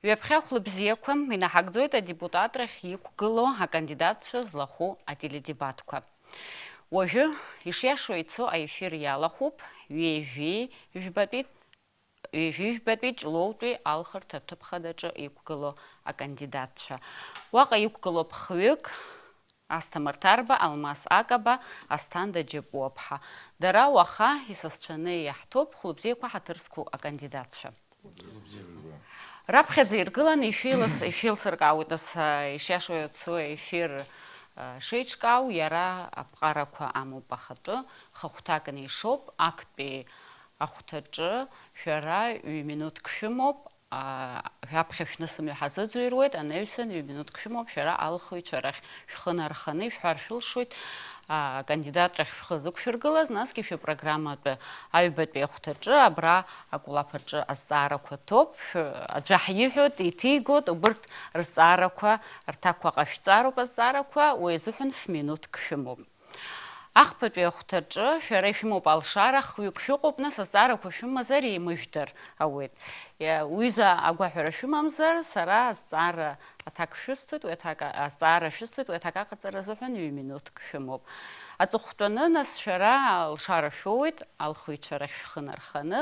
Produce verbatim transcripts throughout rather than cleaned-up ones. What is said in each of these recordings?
Ҩаԥхьа хәлыбзиақәа инаҳагӡоит адепутатрахь иқәгылоу акандидатцәа злахәу ателедебатқәа. Уажәы ишиашоу ицо аефир иалахәуп ҩажәи жәбатәи, ҩажәи жәбатәи Ҷлоутәи алхырҭа аҭыԥ хадаҿы иқәгылоу акандидатцәа. Уаҟа иқәгылоуп хҩык, Асҭамыр Ҭарба, Алмас Акаба, Асҭанда Џьапуаԥҳа. Дара уаха исасцәаны иаҳҭоуп хәлыбзиақәа ҳаҭыр зқәу акандидатцәа. Раԥхьаӡа иргыланы ишәеилас-, ишәеилсыркаауеит, нас, а, ишиашоу иацу аефир, а, шеиҿкаау, иара аԥҟарақәа амоуп ахатәы, хахәҭакны ишоуп, актәи ахәҭаҿы шәара ҩ-минуҭк шәымоуп, а, шәаԥхьа шәнысымҩа ҳазыӡырҩуеит, анаҩсан ҩ-минуҭк шәымоуп, шәара алхыҩцәа рахь шәхы нарханы ишәҳәар шәылшоит, а, акандидат рахь шәхы зықәшәыргылаз, насгьы шәыпрограмматәы аҩбатәи ахәҭаҿы, абра акәлаԥ аҿы азҵаарақәа ҭоуп, шәы-, аӡәы ҳиҳәоит, иҭигоит, убырҭ рызҵаарақәа, рҭакқәа ҟашәҵароуп азҵаарақәа, уи азыҳәан ф-минуҭк шәымоуп. Ахԥатәи ахәҭаҿы шәара ишәымоуп алшара, хҩык шәыҟоуп, нас азҵаарақәа шәымазар еимыжәдыр ауеит. Иа-, уҩыза агәаҳәара шәымамзар, сара азҵаара аҭак шәысҭоит, уи аҭак а-, азҵаара шәысҭоит, уи аҭак аҟаҵара азыҳәан ҩ-минуҭк шәымоуп. Аҵыхәтәаны, нас, шәара алшара шәоуеит, алхыҩцәа рахь шәхы нарханы,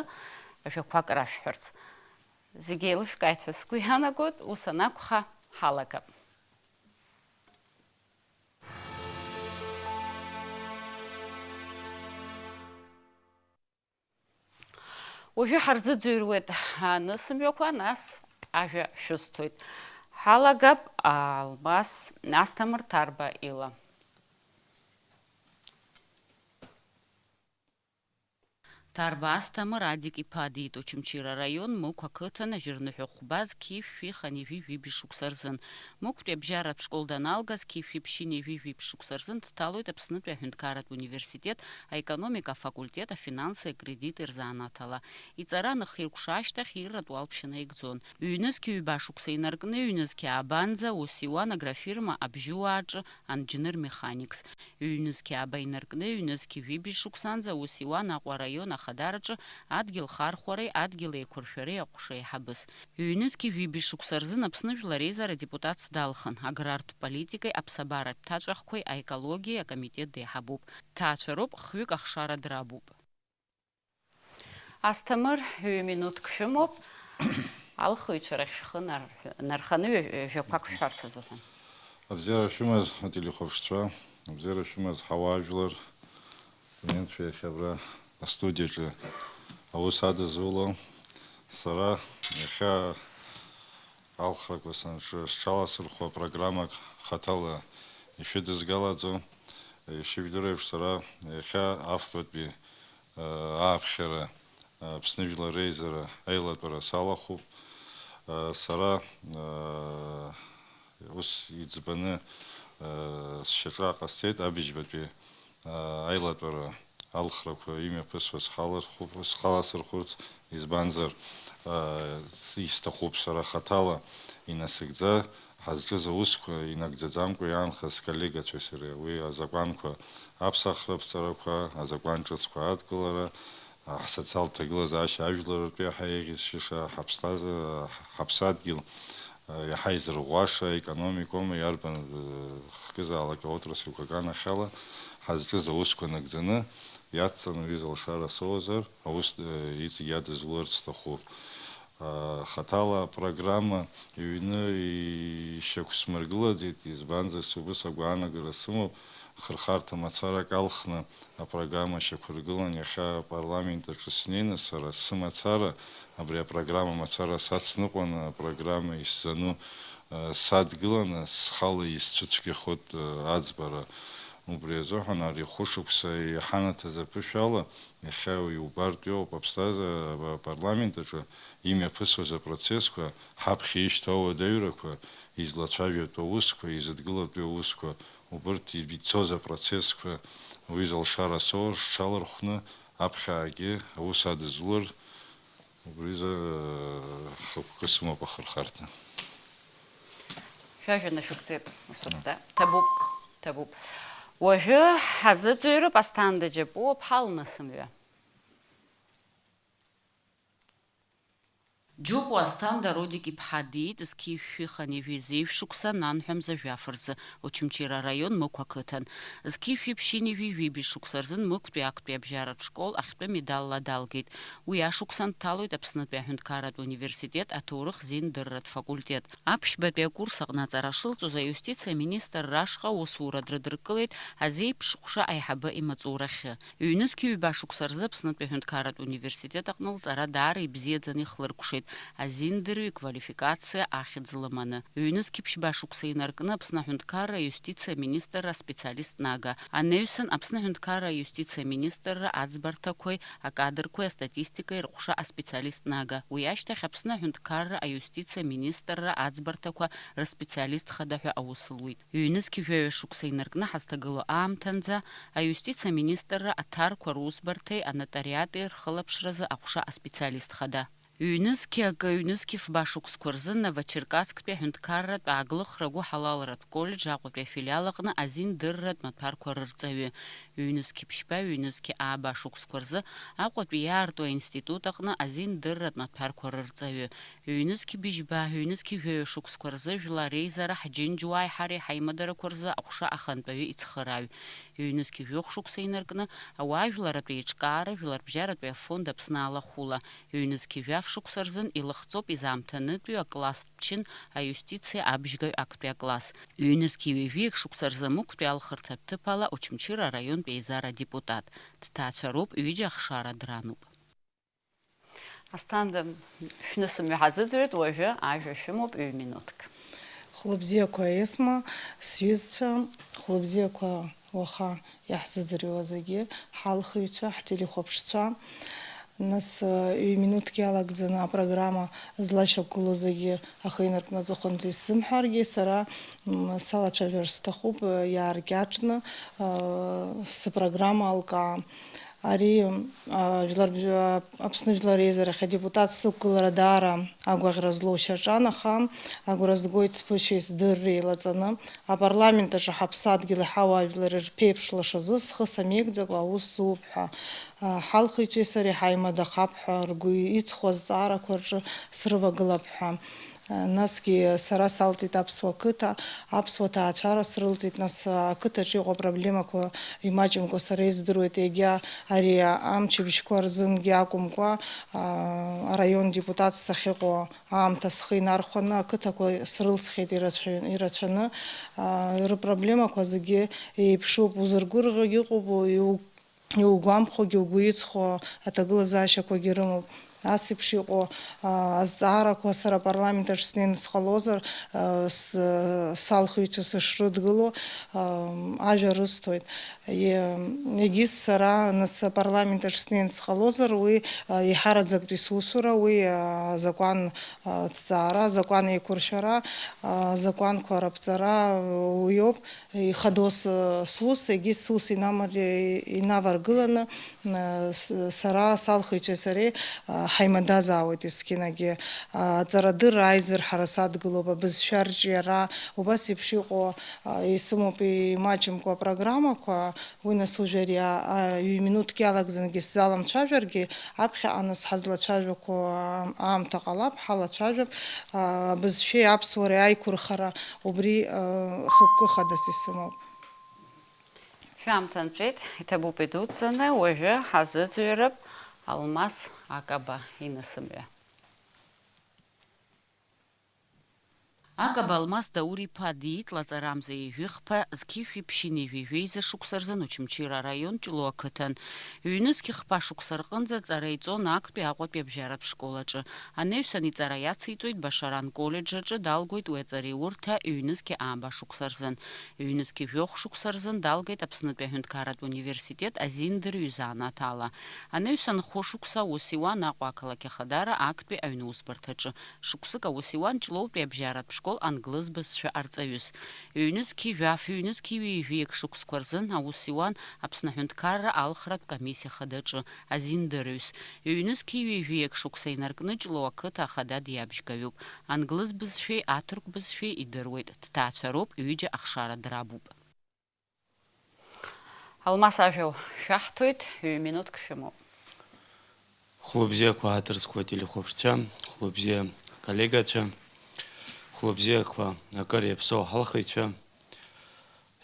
ажәақәак рашәҳәарц. Зегь еилышәкааит ҳәа сгәы иаанагоит, ус анакәха, ҳалагап. Уажәы ҳарзыӡырҩуеит анысымҩақәа, нас ажәа шәысҭоит. Ҳалагап Алмас Асҭамыр Ҭарба ила. Ҭарба Асҭамыр Адик-иԥа диит Очамчыра араион Мықә ақыҭан ажьырныҳәа хәба зқьи жәшәи хынҩажәи жәибжь шықәса рзын. Мықәтәи абжьаратә школ даналга, зқьи жәшәи ԥшьынҩажәи жәибжь шықәса рзын дҭалоит Аԥснытәи аҳәынҭқарратә университет аекономика афакультет афинанси акредити рзанааҭала. Иҵара анахиркәша ашьҭахь ирратә уалԥшьа наигӡон. Ҩнызқь ҩба шықәса инаркны, ҩнызқь аабанӡа аус иуан агрофирма Абжьыуааҿы анџьныр-механикс. Ҩнызқь ааба инаркны, ҩнызқь жәибжь шықәсанӡа аус иуан Аҟәа араион ахадараҿы адгьыл хархәареи адгьыл еиқәыршәареи аҟәша еиҳабыс. Ҩнызқь жәибжь шықәса рзын Аԥсны Жәлар Реизара адепутатс далхын, аграртә политикеи аԥсабаратә ҭаҵәахқәеи аекологиеи акомитет деиҳабуп. Ҭаацәароуп, хҩык ахшара драбуп. Асҭамыр, ҩ-минуҭк шәымоуп, алхыҩцәа рахь шәхы нар-, нарханы ҩажәақәак шәҳәарц азыҳәан. Абзиара шәымаз, ателехәаԥшцәа, абзиара шәымаз, ҳауаажәлар, дунеиншәа иахьа абра астудиаҿы аус адызуло, сара иахьа алхрақәа санҿы-, сҽаласырхәуа программак хаҭала ишәыдызгалаӡом. Ишыжәдыруа еиԥш, сара иахьа афбатәи, э, ааԥхьара, э, Аԥсны Жәлар Реизара аилатәара салахәуп. Э, сара, э, ус иӡбаны, э, сшьаҿа ҟасҵеит, абыжьбатәи, э, аилатәара алхрақәа имҩаԥысуа схалархәып-, схаласырхәырц, избанзар, аа, исҭахуп сара хаҭала инасыгӡа, ҳазҿыз аусқәа инагӡаӡамкәа иаанхаз сколлегацәеи сареи, уи азакәанқәа аԥсахра аԥҵарақәа, азакәан ҿыцқәа адкылара, ҳсоциалтә ҭагылазаашьа, ажәларратәи иаҳа еиӷьасшьаша, ҳаԥсҭаза-, ҳаԥсадгьыл, иаҳа изырӷәӷәаша, аекономикоума, иарбан, э, хкызаалак аотрасльқәак анахьала ҳазҿыз аусқәа нагӡаны иацҵаны аҩыза алшара соуазар, аус, э, иҵегь иадызуларц сҭахуп. Э, хаҭала апрограмма ҩны ишьақәсмыргылаӡеит, избанзар, убыс агәаанагара сымоуп, хырхарҭа мацарак алхны апрограмма шьақәыргылан, иахьа апарламент аҿы снеины сара сымацара, абри апрограмма мацара сацныҟәаны, апрограмма исзану, э, садгыланы, схала исцәыцәгьахоит, э, аӡбара. Убри азыҳәан ари хәышықәса иҳанаҭаз аԥышәала, иахьа иубартә иоуп аԥсҭазаара апарламент аҿы имҩаԥысуаз апроцессқәа, ҳаԥхьа ишьҭоу ауадаҩрақәа, излацәажәатәу аусқәа, изыдгылатәу аусқәа, убырҭ ицоз апроцессқәа уи залшара соур, сҽалархәны аԥхьаагьы аус адызулар, убри изы, э, хықәкы сымоуп ахырхарҭа. Шәажәа нашәыгӡеит, усурҭа. Ҭабуп, ҭабуп. Уажәы ҳазыӡырҩроуп Асҭанда Џьапуаԥҳа лнысымҩа. Џьукәа Асҭанда Родик-иԥҳа диит зқьи жәшәи хынҩажәи зеижә шықәса, нанҳәа мза жәаф рзы, Очамчыра араион Мықә ақыҭан. Зқьи жәшәи ԥшьынҩажәи жәибжь шықәса рзын Мықәтәи актәи абжьаратә школ ахьтәы медалла далгеит. Уи ашықәсан дҭалоит Аԥснытәи аҳәынҭқарратә университет аҭоурых-зиндырратә факультет. Аԥшьбатәи акурс аҟны аҵара шылҵоз аиустициа аминистрра ашҟа аусура дрыдыркылеит азеиԥш ҟәша аиҳабы имаҵурахьы. Ҩнызқьи ҩба шықәса рзы Аԥснытәи аҳәынҭқарратә университет аҟны лҵара даара ибзиаӡаны ихлыркәшеит, азиндырҩы иквалификациа ахьӡ лыманы. Ҩнызқьи ԥшьба шықәса инаркны Аԥсны аҳәынҭқарра аиустициа аминистрра аспециалист Нага, анаҩсан Аԥсны аҳәынҭқарра аиустициа аминистрра аӡбарҭақәеи акадрқәеи астатистикеи рҟәша аспециалист Нага, уи ашьҭахь Аԥсны аҳәынҭқарра аиустициа аминистрра аӡбарҭақәа рыспециалист хада ҳәа аус луит. Ҩнызқьи жәаҩа шықәса инаркны ҳазҭагылоу аамҭанӡа аиустициа аминистрра аҭарқәа русбарҭеи анотариати рхылаԥшразы аҟәша аспециалист хада. Ҩнызқьи акы, ҩнызқьи фба шықәсқәа рзы Новочеркасктәи аҳәынҭқарратә ааглыхра гәыҳалалратә коллеџь Аҟәатәи афилиал аҟны азиндырратә маҭәарқәа рырҵаҩы, ҩнызқьи ԥшьба, ҩнызқьи ааба шықәсқәа рзы Аҟәатәи иаарту аинститут аҟны азиндырратә маҭәарқәа рырҵаҩы, ҩнызқьи быжьба, ҩнызқьи жәаҩа шықәсқәа рзы Жәлар реизара ҳџьынџьуааи ҳареи ҳаимадарақәа рзы аҟәша ахантәаҩы ицхырааҩ, ҩнызқьи жәохә шықәса инаркны ауаажәларратә еиҿкаара, жәларбжьаратәи афонд Аԥсны алахәыла, ҩнызқьи жәаф шықәса рзын илыхҵоуп изаамҭанытәиу акласстә ԥшьын аиустициа абжьгаҩ актәи акласс, ҩнызқьи ҩажәи шықәса рзы Мықәтәи алхырҭатә ҭыԥ ала Очамчыра араионтә еизара адепутат, дҭаацәароуп, ҩыџьа ахшара дрануп. Асҭанда, шәнысымҩа ҳазыӡырҩуеит, уажәы ажәа шәымоуп ҩ-минуҭк. Хәлыбзиақәа, Есма, сҩызцәа, хәлыбзиақәа уаха иаҳзыӡырҩуа зегьы, ҳалхыҩцәа, ҳтелехәаԥшцәа. Нас, ҩ-минуҭк иалагӡаны апрограмма злашьақәгылоу зегьы ахы инаркны аҵыхәанӡа исзымҳәаргьы, сара, м, салацәажәар сҭахуп, иааркьаҿны, а, спрограмма алкаа. Ари, а, жәлар, а, Аԥсны Жәлар Реизарахь адепутат сықәгылара даара агәаӷьра злоу шьаҿан, аха агәра згоит сԥышәеи сдырреи еилаҵаны, апарламент аҿы ҳаԥсадгьыли ҳауаажәлари рԥеиԥш лашазы схы самеигӡакәа аус зуп ҳәа, а, ҳалхыҩцәеи сареи ҳаимадахап ҳәа ргәы иҵхо азҵаарақәа рҿы срывагылап ҳәа. Насгьы сара салҵит аԥсуа қыҭа, аԥсуа ҭаацәара срылҵит, нас ақыҭаҿы иҟоу апроблемақәа имаҷымкәа сара издыруеит, егьа ари амчыбжьқәа рзынгьы акәымкәа, а, араион депутат сахьыҟоу аамҭа схы инархәаны ақыҭақәа срылсхьеит ирацәаҩ-, ирацәаны. А, рыпроблемақәа зегьы еиԥшуп, узыргәырӷьогь ыҟоуп, иу-, иугәамԥхогьы угәы иҵхо аҭагылазаашьақәагьы рымоуп. Ас еиԥш иҟоу, а, азҵаарақәа сара апарламент аҿы снеины сҟалозар, а, с-, салхыҩцәа сышрыдгыло, а, ажәа рысҭоит. Е-, егьыс сара нас апарламент аҿы снеины сҟалозар, уи, а, еиҳараӡактәи сусура, уи, а, азакәан, а, ҭҵаара, азакәан еиқәыршәара, а, азакәанқәа раԥҵара, а, уиоуп. Ихадоу с-, сус, егьи сус инамар-, инаваргыланы, м, с-, сара салхыҩцәеи сареи, а, ҳаимадазаауеит есқьынагьы. А, аҵарадырра аизырҳара садгылоуп, абызшәа арҿиара, убас еиԥш иҟоу, а, исымоуп имаҷымкәа апрограммақәа, уи нас уажә ари, а, а, ҩ-минуҭк иалагӡангьы сзаламцәажәаргьы, аԥхьаҟа нас ҳазлацәажәақәо, а, аамҭа ҟалап, ҳалацәажәап, а, абызшәеи аԥсуареи аиқәырхара, Убри, э, хықәкы хадас исымоуп. Шәаамҭа нҵәеит, иҭабуп идуӡӡаны, уажәы ҳазыӡырҩып Алмас Акаба инысымҩа. Акаба Алмас Даур-иԥа диит лаҵарамза ҩажәи хԥа, зқьи жәшәи ԥшьынҩажәи жәеиза шықәса рзын Очамчыра араион Ҷлоу ақыҭан. Ҩнызқьи хԥа шықәса рҟынӡа аҵара иҵон актәи Аҟәатәи абжьаратә школ аҿы. Анаҩсан иҵара иациҵоит Башаран коллеџь аҿы, далгоит уи аҵареиурҭа ҩнызқьи ааба шықәса рзын. Ҩнызқьи жәохә шықәса рзын далгеит Аԥснытәи аҳәынҭқарратә университет азиндырҩы занааҭ ала. Анаҩсан хәышықәса аус иуан Аҟәа ақалақь Ахадара актәи аҩнусбарҭаҿы. Шықәсык аус иуан Ҷлоутәи абжьаратә школ англыз бызшәа арҵаҩыс. Ҩнызқьи жәаф, ҩнызқьи ҩажәи ек шықәсқәа рзын аус иуан Аԥсны аҳәынҭқарра алхратә комиссиа хадаҿы азиндырҩыс. Ҩнызқьи ҩажәи ек шықәса инаркны Ҷлоу ақыҭа ахада диабжьгаҩуп. Англыз бызшәеи аҭырқә бызшәеи идыруеит, дҭаацәароуп, ҩыџьа ахшара драбуп. Алмас, ажәа шәаҳҭоит, ҩ-минуҭк шәымоуп. Хәлыбзиақәа, ҳаҭыр зқәу ателехәаԥшцәа, Хәлыбзиа, коллегацәа, хәлыбзиақәа, акыр иаԥсоу ҳалхыҩцәа.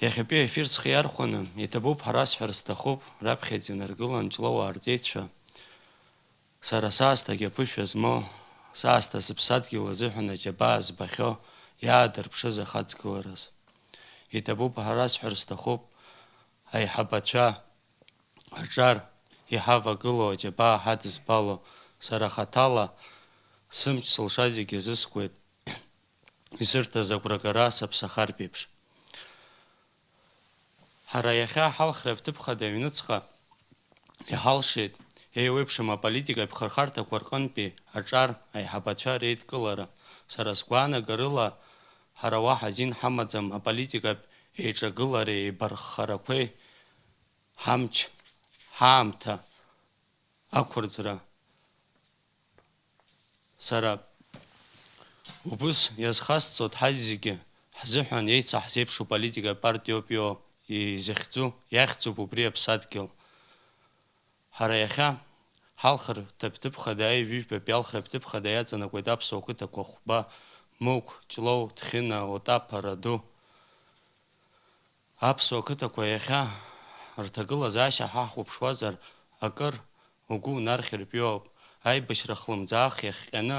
Иахьатәи аефир схы иархәаны, иҭабуп ҳәа расҳәар сҭахуп, раԥхьаӡа инаргылан Ҷлоуаа рҵеицәа. Сара саасҭагь аԥышәа змоу, саасҭа сыԥсадгьыл азыҳәан аџьабаа збахьоу, иаадырԥшыз ахаҵгылараз. Иҭабуп ҳәа расҳәар сҭахуп, аиҳабацәа, аҿар иҳавагылоу аџьабаа ҳадызбало, сара хаҭала сымч-сылша зегьы азыскуеит, исырҭаз агәрагара саԥсахартә еиԥш. Ҳара иахьа ҳалхра аԥҭыԥхада аҩныҵҟа иҳалшеит, еиуеиԥшым аполитикатә хырхарҭақәа рҟынтәи аҿар аиҳабацәа реидкылара. Сара сгәаанагарыла, ҳара уаҳа азин ҳамаӡам аполитикатә еиҿагылареи еибарххарақәеи, ҳамч, ҳаамҭа ақәырӡра. Сара убыс иазхасҵоит, ҳазегьы ҳзыҳәан еицаҳзеиԥшу политикатә партиоуп ио-, изыхьӡу, иахьӡуп убри аԥсадгьыл. Ҳара иахьа ҳалхра ҭыԥ-ҭыԥхада, аҩажәижәбатәи алхра ҭыԥхада иаҵанакуеит аԥсуа қыҭақәа хәба, Мықә, Ҷлоу, Ҭхьына, Отаԥа, Раду. Аԥсуа қыҭақәа иахьа рҭагылазаашьа ҳахәаԥшуазар, акыр угәы унархьыртә иоуп, аибашьра хлымӡаах иахҟьаны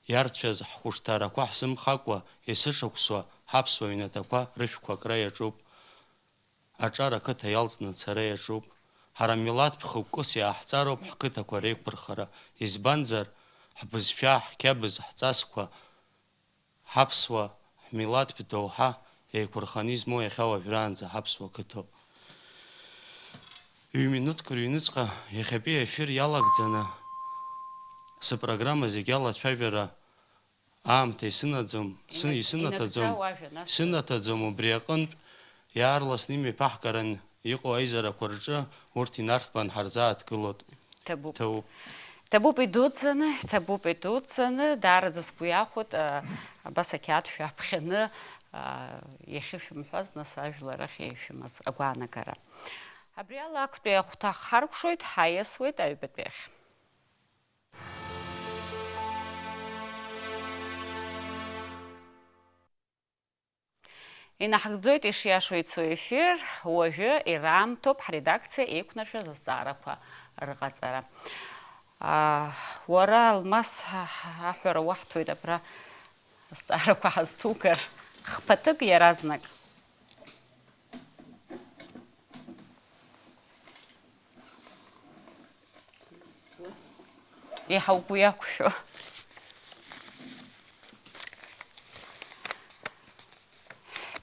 иарцәаз ҳхәышҭаарақәа ҳзымхакәа, есышықәсуа ҳаԥсуа ҩнаҭақәа рышәқәа акра иаҿуп, аҿар ақыҭа иалҵны ацара иаҿуп. Ҳара милаҭ ԥхықәкыс иааҳҵароуп ҳқыҭақәа реиқәырхара, избанзар, ҳбызшәа, ҳқьабз, ҳҵасқәа, ҳаԥсуа, ҳмилаҭтә доуҳа еиқәырханы измоу иахьа уажәраанӡа ҳаԥсуа қыҭоуп. Ҩ-минуҭк рыҩныҵҟа иахьатәи аефир иалагӡаны сыпрограмма зегьы алацәажәара аамҭа исынаӡом, сын-, Ина-, исынаҭаӡом, инагӡа уажәа, нас. Исынаҭаӡом, убри аҟынтә иаарласны имҩаԥаҳгаран иҟоу аизарақәа рҿы урҭ инарҭбаан ҳарзааҭгылоит. Ҭабуп. Ҭабуп. Ҭабуп идуӡӡаны, ҭабуп идуӡӡаны, даараӡа сгәы иахәоит, а, абас ақьаад шәаԥхьаны, а, иахьышәымҳәаз, нас ажәлар ахь ишәымаз агәаанагара. Абри ала актәи ахәҭа ҳхаркәшоит, ҳаиасуеит аҩбатәи ахь. Инаҳгӡоит ишиашоу ицо ефир, уажәы ираамҭоуп ҳредакциа еиқәнаршәаз азҵаарақәа рҟаҵара. Аа, уара, Алмас, аҳәара уаҳҭоит абра азҵаарақәа ҳазҭугар, хԥатәык иаразнак. Еиҳа угәы иақәшәо.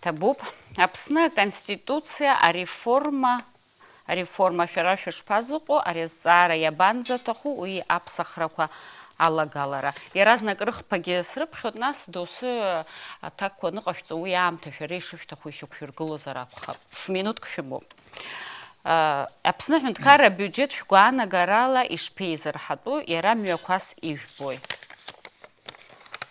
Ҭабуп. Аԥсны Аконституциа ареформа, ареформа шәара шәышԥазыҟоу, ари азҵаара иабанӡаҭаху, уи аԥсахрақәа алагалара. Иаразнак рыхԥагьы срыԥхьоит, нас доусы аҭакқәа аныҟашәҵо, уи аамҭа шәара ишышәҭаху ишьақәшәыргылозар акәхап. Ф-минуҭк шәымоуп. Аԥсны аҳәынҭқарра абиуџьеҭ шәгәаанагарала ишԥеизырҳатәу, иара мҩақәас ижәбои?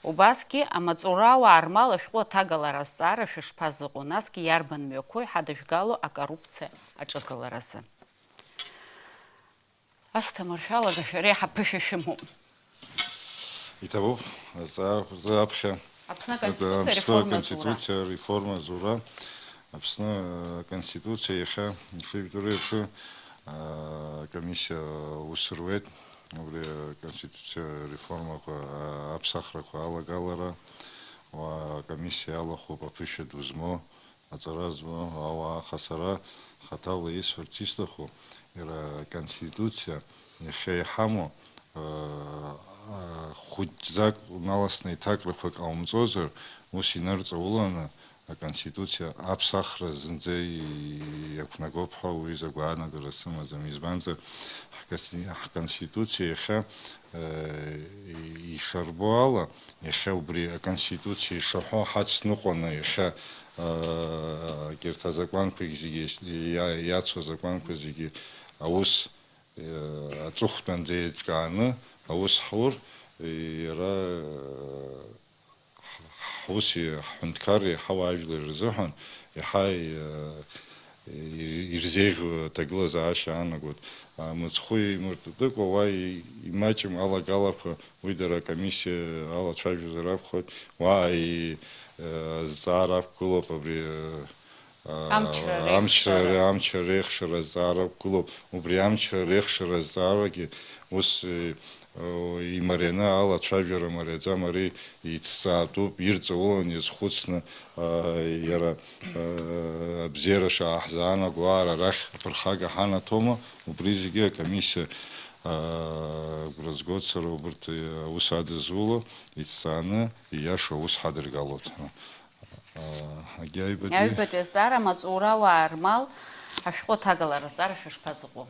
Убасгьы амаҵурауаа рмал ашәҟәы аҭагалара азҵаара шәышԥазыҟоу, насгьы иарбан мҩақәоу иҳадыжәгало акоррупциа аҿагыларазы? Асҭамыр, шәалагашәа реиҳа ԥышәа шәымоуп. Иҭабуп, азҵаара аԥхьа. Аԥсны Аконституциа Аԥсны реформа зура. Аконституциа реформа зура. Аԥсны Аконституциа иахьа ишыжәдыруа еиԥш, аа, акомиссиа аус руеит. Убри Аконституциа реформақәа, аа, аԥсахрақәа алагалара, уа, акомиссиа иалахәуп аԥышәа ду змоу. Аҵара змоу ауаа, аха сара хаҭала исҳәарц исҭаху, иара аконституциа иахьа иҳамоу, аа, хәыҷӡак, наласны иҭакрақәак ҟаумҵозар, ус инарҵауланы аконституциа аԥсахра зынӡа иақәнагоуп ҳәа уи изы агәаанагара сымаӡам. Избанзар, ҳконсти-, ҳконституциа иахьа ишарбо ала, иахьа убри аконституциа ишаҳәо ҳацныҟәаны, иахьа, егьырҭ азакәанқәагь зегьы, иа-, иацу азакәанқәа зегьы аус, аҵыхәтәанӡа еиҿкааны аус ҳур, иара, ҳус, ҳҳәынҭқарра иаҳа уаажәлар рзыҳәан иаҳа, э, ирзеиӷьу аҭагылазаашьа аанагоит. Мыцхәы имыртытыкәа уа и-, имаҷым алагалақәа, уи дара акомиссиа алацәажәозар акәхоит, уа и-, э, азҵаара ақәгылоуп абри, э, Амчра а, реихшара. Амчра ре-, амчра реихшара азҵаара ақәгылоуп, убри амчра реихшара азҵаарагьы ус, э, о, имарианы, алацәажәара мариаӡам, ари ицҵаатәуп, ирҵаулан иазхәыцны, а, иара, а, абзиара шааҳзаанаго аара арахь аԥырхага ҳанаҭома, убри зегьы акомиссиа, а, агәра згоит сара убырҭ, а, аус адызуло, ицҵааны, ииаша аус ҳадыргалоит. А, егьи аҩбатәи? Аҩбатәи азҵаара амаҵура ауаа рмал ашәҟәы аҭагалара азҵаара шәышԥазыҟоу?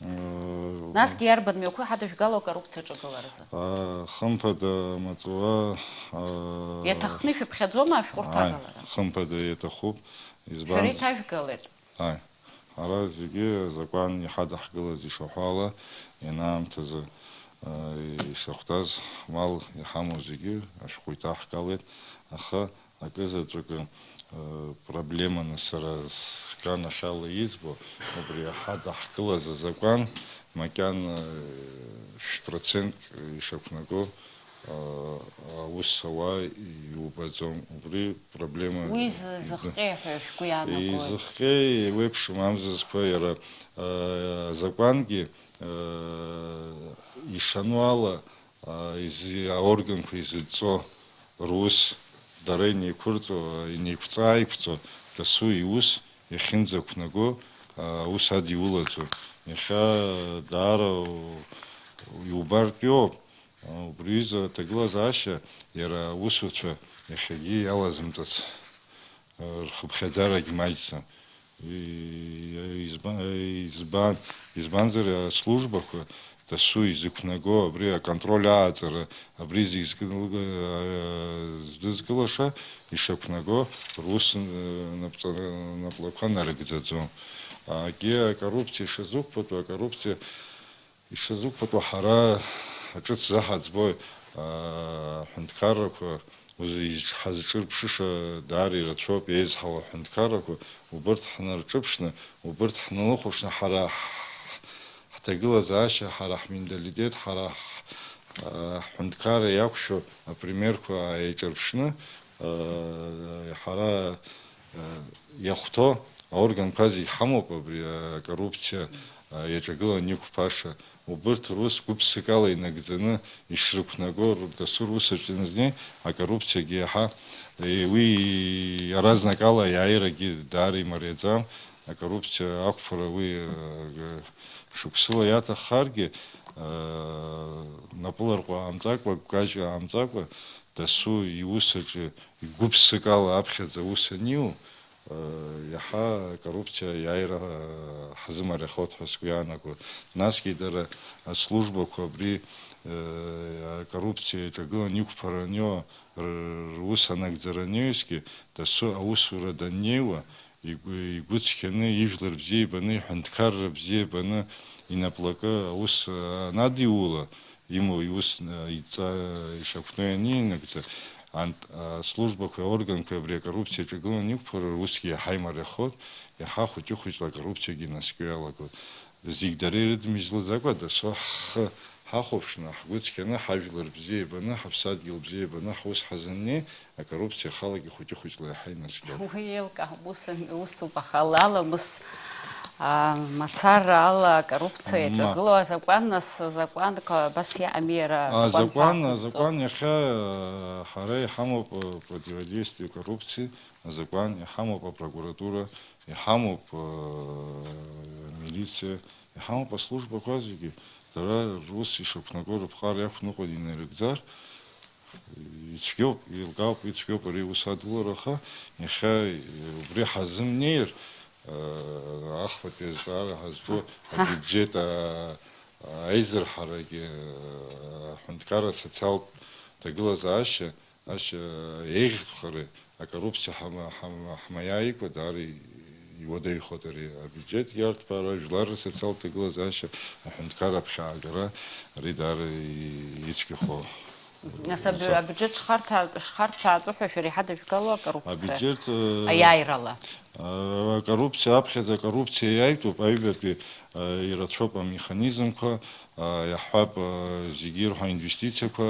Э, Насгьы иарбан мҩақәоу ҳадыжәгало акоррупциа аҿагыларазы? А, хымԥада, маҵура, а, Иаҭахны ишәыԥхьаӡома ашәҟәы Ааи, рҭагалара? Хымԥада иаҭахуп. Шәара Избанз-, иҭажәгалеит. Ааи. Ҳара зегьы азакәан иҳадаҳкылаз ишаҳәо ала, ианаамҭазы, а, ишахәҭаз ҳмал иҳамоу зегьы ашәҟәы иҭаҳгалеит, аха акызаҵәыкы, э, проблеманы сара сганахьала избо, убри иҳадаҳкылаз азакәан макьана, э, шә-, процентк ишақәнаго, э, аус ауа иубаӡом. Убри проблема Уи зи-, зыхҟьеи ҳәа шәгәы иаанагои? Изыхҟьеи еиуеиԥшым амзызқәа иара, э, азакәангьы, э, ишану ала, а, изы-, аорганқәа изыдҵо рус, дара инеиқәырҵо, инеиқәҵа-ааиқәҵо, дасу иус иахьынӡақәнаго, а, аус адиулаӡом. Иахьа даара у-, иубартә иоуп. А, убри изы аҭагылазаашьа иара аусуцәа иахьагьы иалазымҵац, а, рхыԥхьаӡарагь маҷӡам. И-, изба-, избан, избанзар, аслужбақәа дасу изықәнаго абри аконтроль ааҵара, абри зегь зкыдылга-, здызкылаша ишақәнаго рус, э, напҵа-, наплақәа нарыгӡаӡом. Агьи акоррупциа ишазықәԥатәу, акоррупциа Ишазықәԥатәу ҳара ҿыц заҳаӡбои, аа, аҳәынҭқаррақәа, уз-, изҿ-, ҳазҿырԥшыша даара ирацәоуп, еизҳауа аҳәынҭқаррақәа, убырҭ ҳнарҿыԥшны, убырҭ ҳналыхәаԥшны, ҳара ҳ-, ҳҭагылазаашьа, ҳара ҳменталитет, ҳара ҳ-, аа, ҳҳәынҭқарра иақәшәо апримерқәа ааиҿырԥшны, аа, ҳара, аа, иахәҭоу аорганқәа зегь ҳамоуп, абри, аа, акоррупциа, аа, иаҿагыланы иқәԥаша. Убырҭ рус гәыԥсыкала инагӡаны ишрықәнаго р-, дасу рус аҿы иазнеи, акоррупциагьы иаҳа, е, уи иаразнакала аиааирагьы даара имариаӡам. Акоррупциа ақәԥара уи, е, шықәсыла иаҭаххаргьы, е, напыларҟәа аамҵакәа, гәкажьра аамҵакәа, дасу иус аҿы игәыԥсыкала аԥхьаӡа аус аниу, Иаҳа акоррупциа аиааира ҳзымариахоит ҳәа сгәы иаанагоит. Насгьы дара аслужбақәа абри, э, акоррупциа иаҿагыланы иқәԥараны иоуа р-, рус анагӡара аниаҩсгьы, дасу аусура даннеиуа, игәы, игәы цқьаны, ижәлар бзиа ибаны, иҳәынҭқарра бзиа ибаны, инаплакы аус, э, анадиула, имоу иус, э, идҵа ишақәноу ианинагӡа, ант-, аслужбақәеи аорганқәеи абри акоррупциа аҿагыланы иқәԥара русгьы иаҳа имариахоит, иаҳа хәыҷы-хәыҷла акоррупциагьы инаскьо иалагоит. Зегь дара ирыдмыжьлаӡакәа, дасу ҳхы ҳахәаԥшны, ҳгәы цқьаны, ҳажәлар бзиа ибаны, ҳаԥсадгьыл бзиа ибаны, ҳус ҳазыннеи, акоррупциа халагьы хәыҷы-хәыҷла иаҳа инаскьоит. Уи еилкаауп, ус, усуп, аха ала-, аламыс, а, мацара ала акоррупциа Ма. иаҿагылоу азакәан, нас, азакәанқәа абас иаами иара, А, азакәан закәан, ҳақәызҵо. Азакәан иахьа, а, ҳара иҳамоуп, а, противодействие коррупции, азакәан иҳамоуп апрокуратура, иҳамоуп, а, амилициа, иҳамоуп аслужбақәа зегьы. Дара рус ишақәнаго рыԥҟара иақәныҟәан инарыгӡар, Ицәгьоуп, еилкаауп, ицәгьоуп ари аус адулара, аха иахьа убри ҳазымнеир, э, ахԥатәи азҵаара ҳазҿу абиуџьет, а-, аизырҳарагьы, э, аҳәынҭқарра асоциалтә ҭагылазаашьа, ашьа еиӷьхареи акоррупциа ҳама-, ҳама-, ҳмаиааикәа даара иуадаҩхоит ари абиуџьет иарҭбаара, жәлар рсоциалтә ҭагылазаашьа, аҳәынҭқарра аԥхьаагара, ари даара ицәгьахо. Нас аб-, Нас аб- абиуџьеҭ шхарҭәаа-, шхарҭәаатәу ҳәа шәара иҳадыжәгало акоррупциа Абиуџьеҭ, э, аиааирала? э, акоррупциа, аԥхьаӡа акоррупциа иаитәуп, аҩбатәи, э, ирацәоуп амеханизмқәа, э, иаҳҳәап, э, зегьы ирҳәо аинвестициақәа,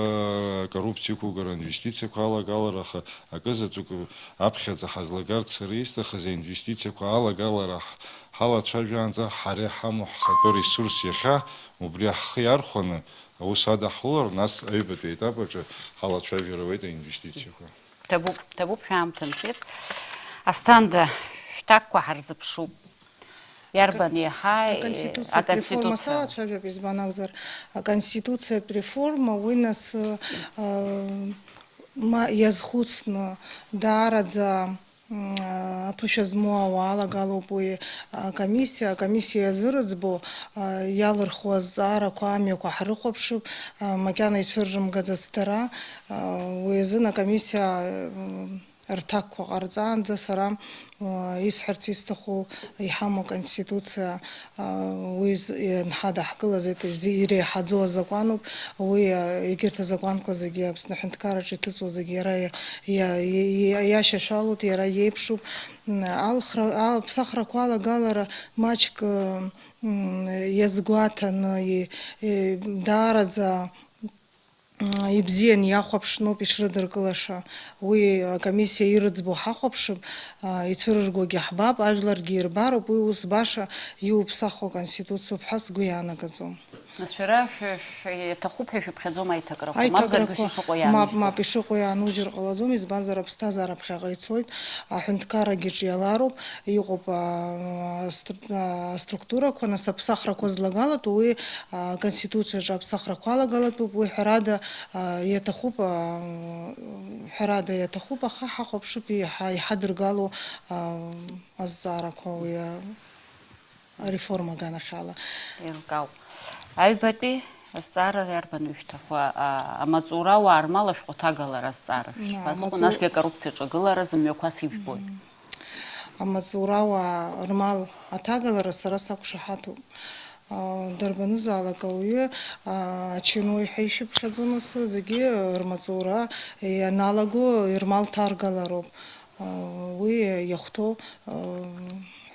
акоррупциа ықәугара, аинвестициақәа алагалара, аха акызаҵәык аԥхьаӡа ҳазлагарц сара исҭахыз аинвестициақәа алагалара ҳ-, ҳалацәажәаанӡа ҳара иҳамоу ҳхатәы ресурс иахьа убри ҳхы иархәаны, аус адаҳулар, нас аҩбатәи аетап аҿы ҳалацәажәара ауеит аинвестициақәа. Ҭабуп, ҭабуп, шәаамҭа нҵәеит. Асҭанда, шәҭакқәа ҳарзыԥшуп. Иарбан Акон-, еиҳа, аконституциатә аконституциа? Реформа салацәажәап, избан акәзар, аконституциатә реформа, уи нас, э, ма иазхәыцны, даараӡа М, аԥышәа змоу ауаа алагалоуп уи акомиссиа. Акомиссиа иазырыӡбо, а, иалырхуа азҵаарақәа амҩақәа ҳрыхәаԥшып, а, макьана ицәыррымгаӡацт дара. А, уи азын акомиссиа, м, рҭакқәа ҟарҵаанӡа сара, а, исҳәарц исҭаху иҳамоу Конституциа Уи з-, ианҳадаҳкылаз, это зи-, иреиҳаӡоу азакәануп. Уи, а, егьырҭ азакәанқәа зегьы Аԥсны аҳәынҭқарраҿы иҭыҵуа зегьы иара иа-, иа-, иа-, иа-, иашьашәалоуп, иара иеиԥшуп. М, алхра-, аԥсахрақәа алагалара маҷк, м, иазгәаҭаны, и-, и-, даараӡа Ибзиан иахәаԥшноуп ишрыдыркылаша. Уи акомиссиа ирыӡбо ҳахәаԥшып, ицәырыргогьы ҳбап, ажәларгьы ирбароуп, уи ус баша иуԥсахуа конституциоуп ҳәа сгәы иаанагаӡом. Нас шәара шәа-, шәа-, иаҭахуп ҳәа шәыԥхьаӡом аиҭакрақәа, мамзаргьы Аиҭакрақәа, ус ишыҟоу мап, иаанажьтәуп. Мап ишыҟоу иаанаужьыр ҟалаӡом, избанзар, аԥсҭазаара ԥхьаҟа ицоит, аҳәынҭқаррагьы ҿиалароуп, иҟоуп, а, аструк-, а, аструктурақәа, нас аԥсахрақәа злагалатәу, уи, а, Конституциаҿы аԥсахрақәа алагалатәуп, уи ҳәарада, а, иаҭахуп, а, ҳәарада иаҭахуп, аха ҳахәаԥшып иҳа-, иҳадыргало, а, азҵаарақәа уи, а, ареформа аганахьала. Еилкаауп. Аҩбатәи азҵаара иарбану ишәҭаху? А, амаҵурауаа рмал ашәҟәы аҭагалара азҵаара шәышԥазыҟоу? Амаҵу- Насгьы акоррупциаҿы агылара зымҩақәас ижәбои? Амаҵурауаа рмал аҭагалара сара сақәшаҳаҭуп. А, дарбанызаалак ауаҩы, а, ачиной ҳәа ишәыԥхьаӡо, нас зегьы рмаҵура ианалаго рмал ҭаргалароуп. А, уи иахәҭоу, а,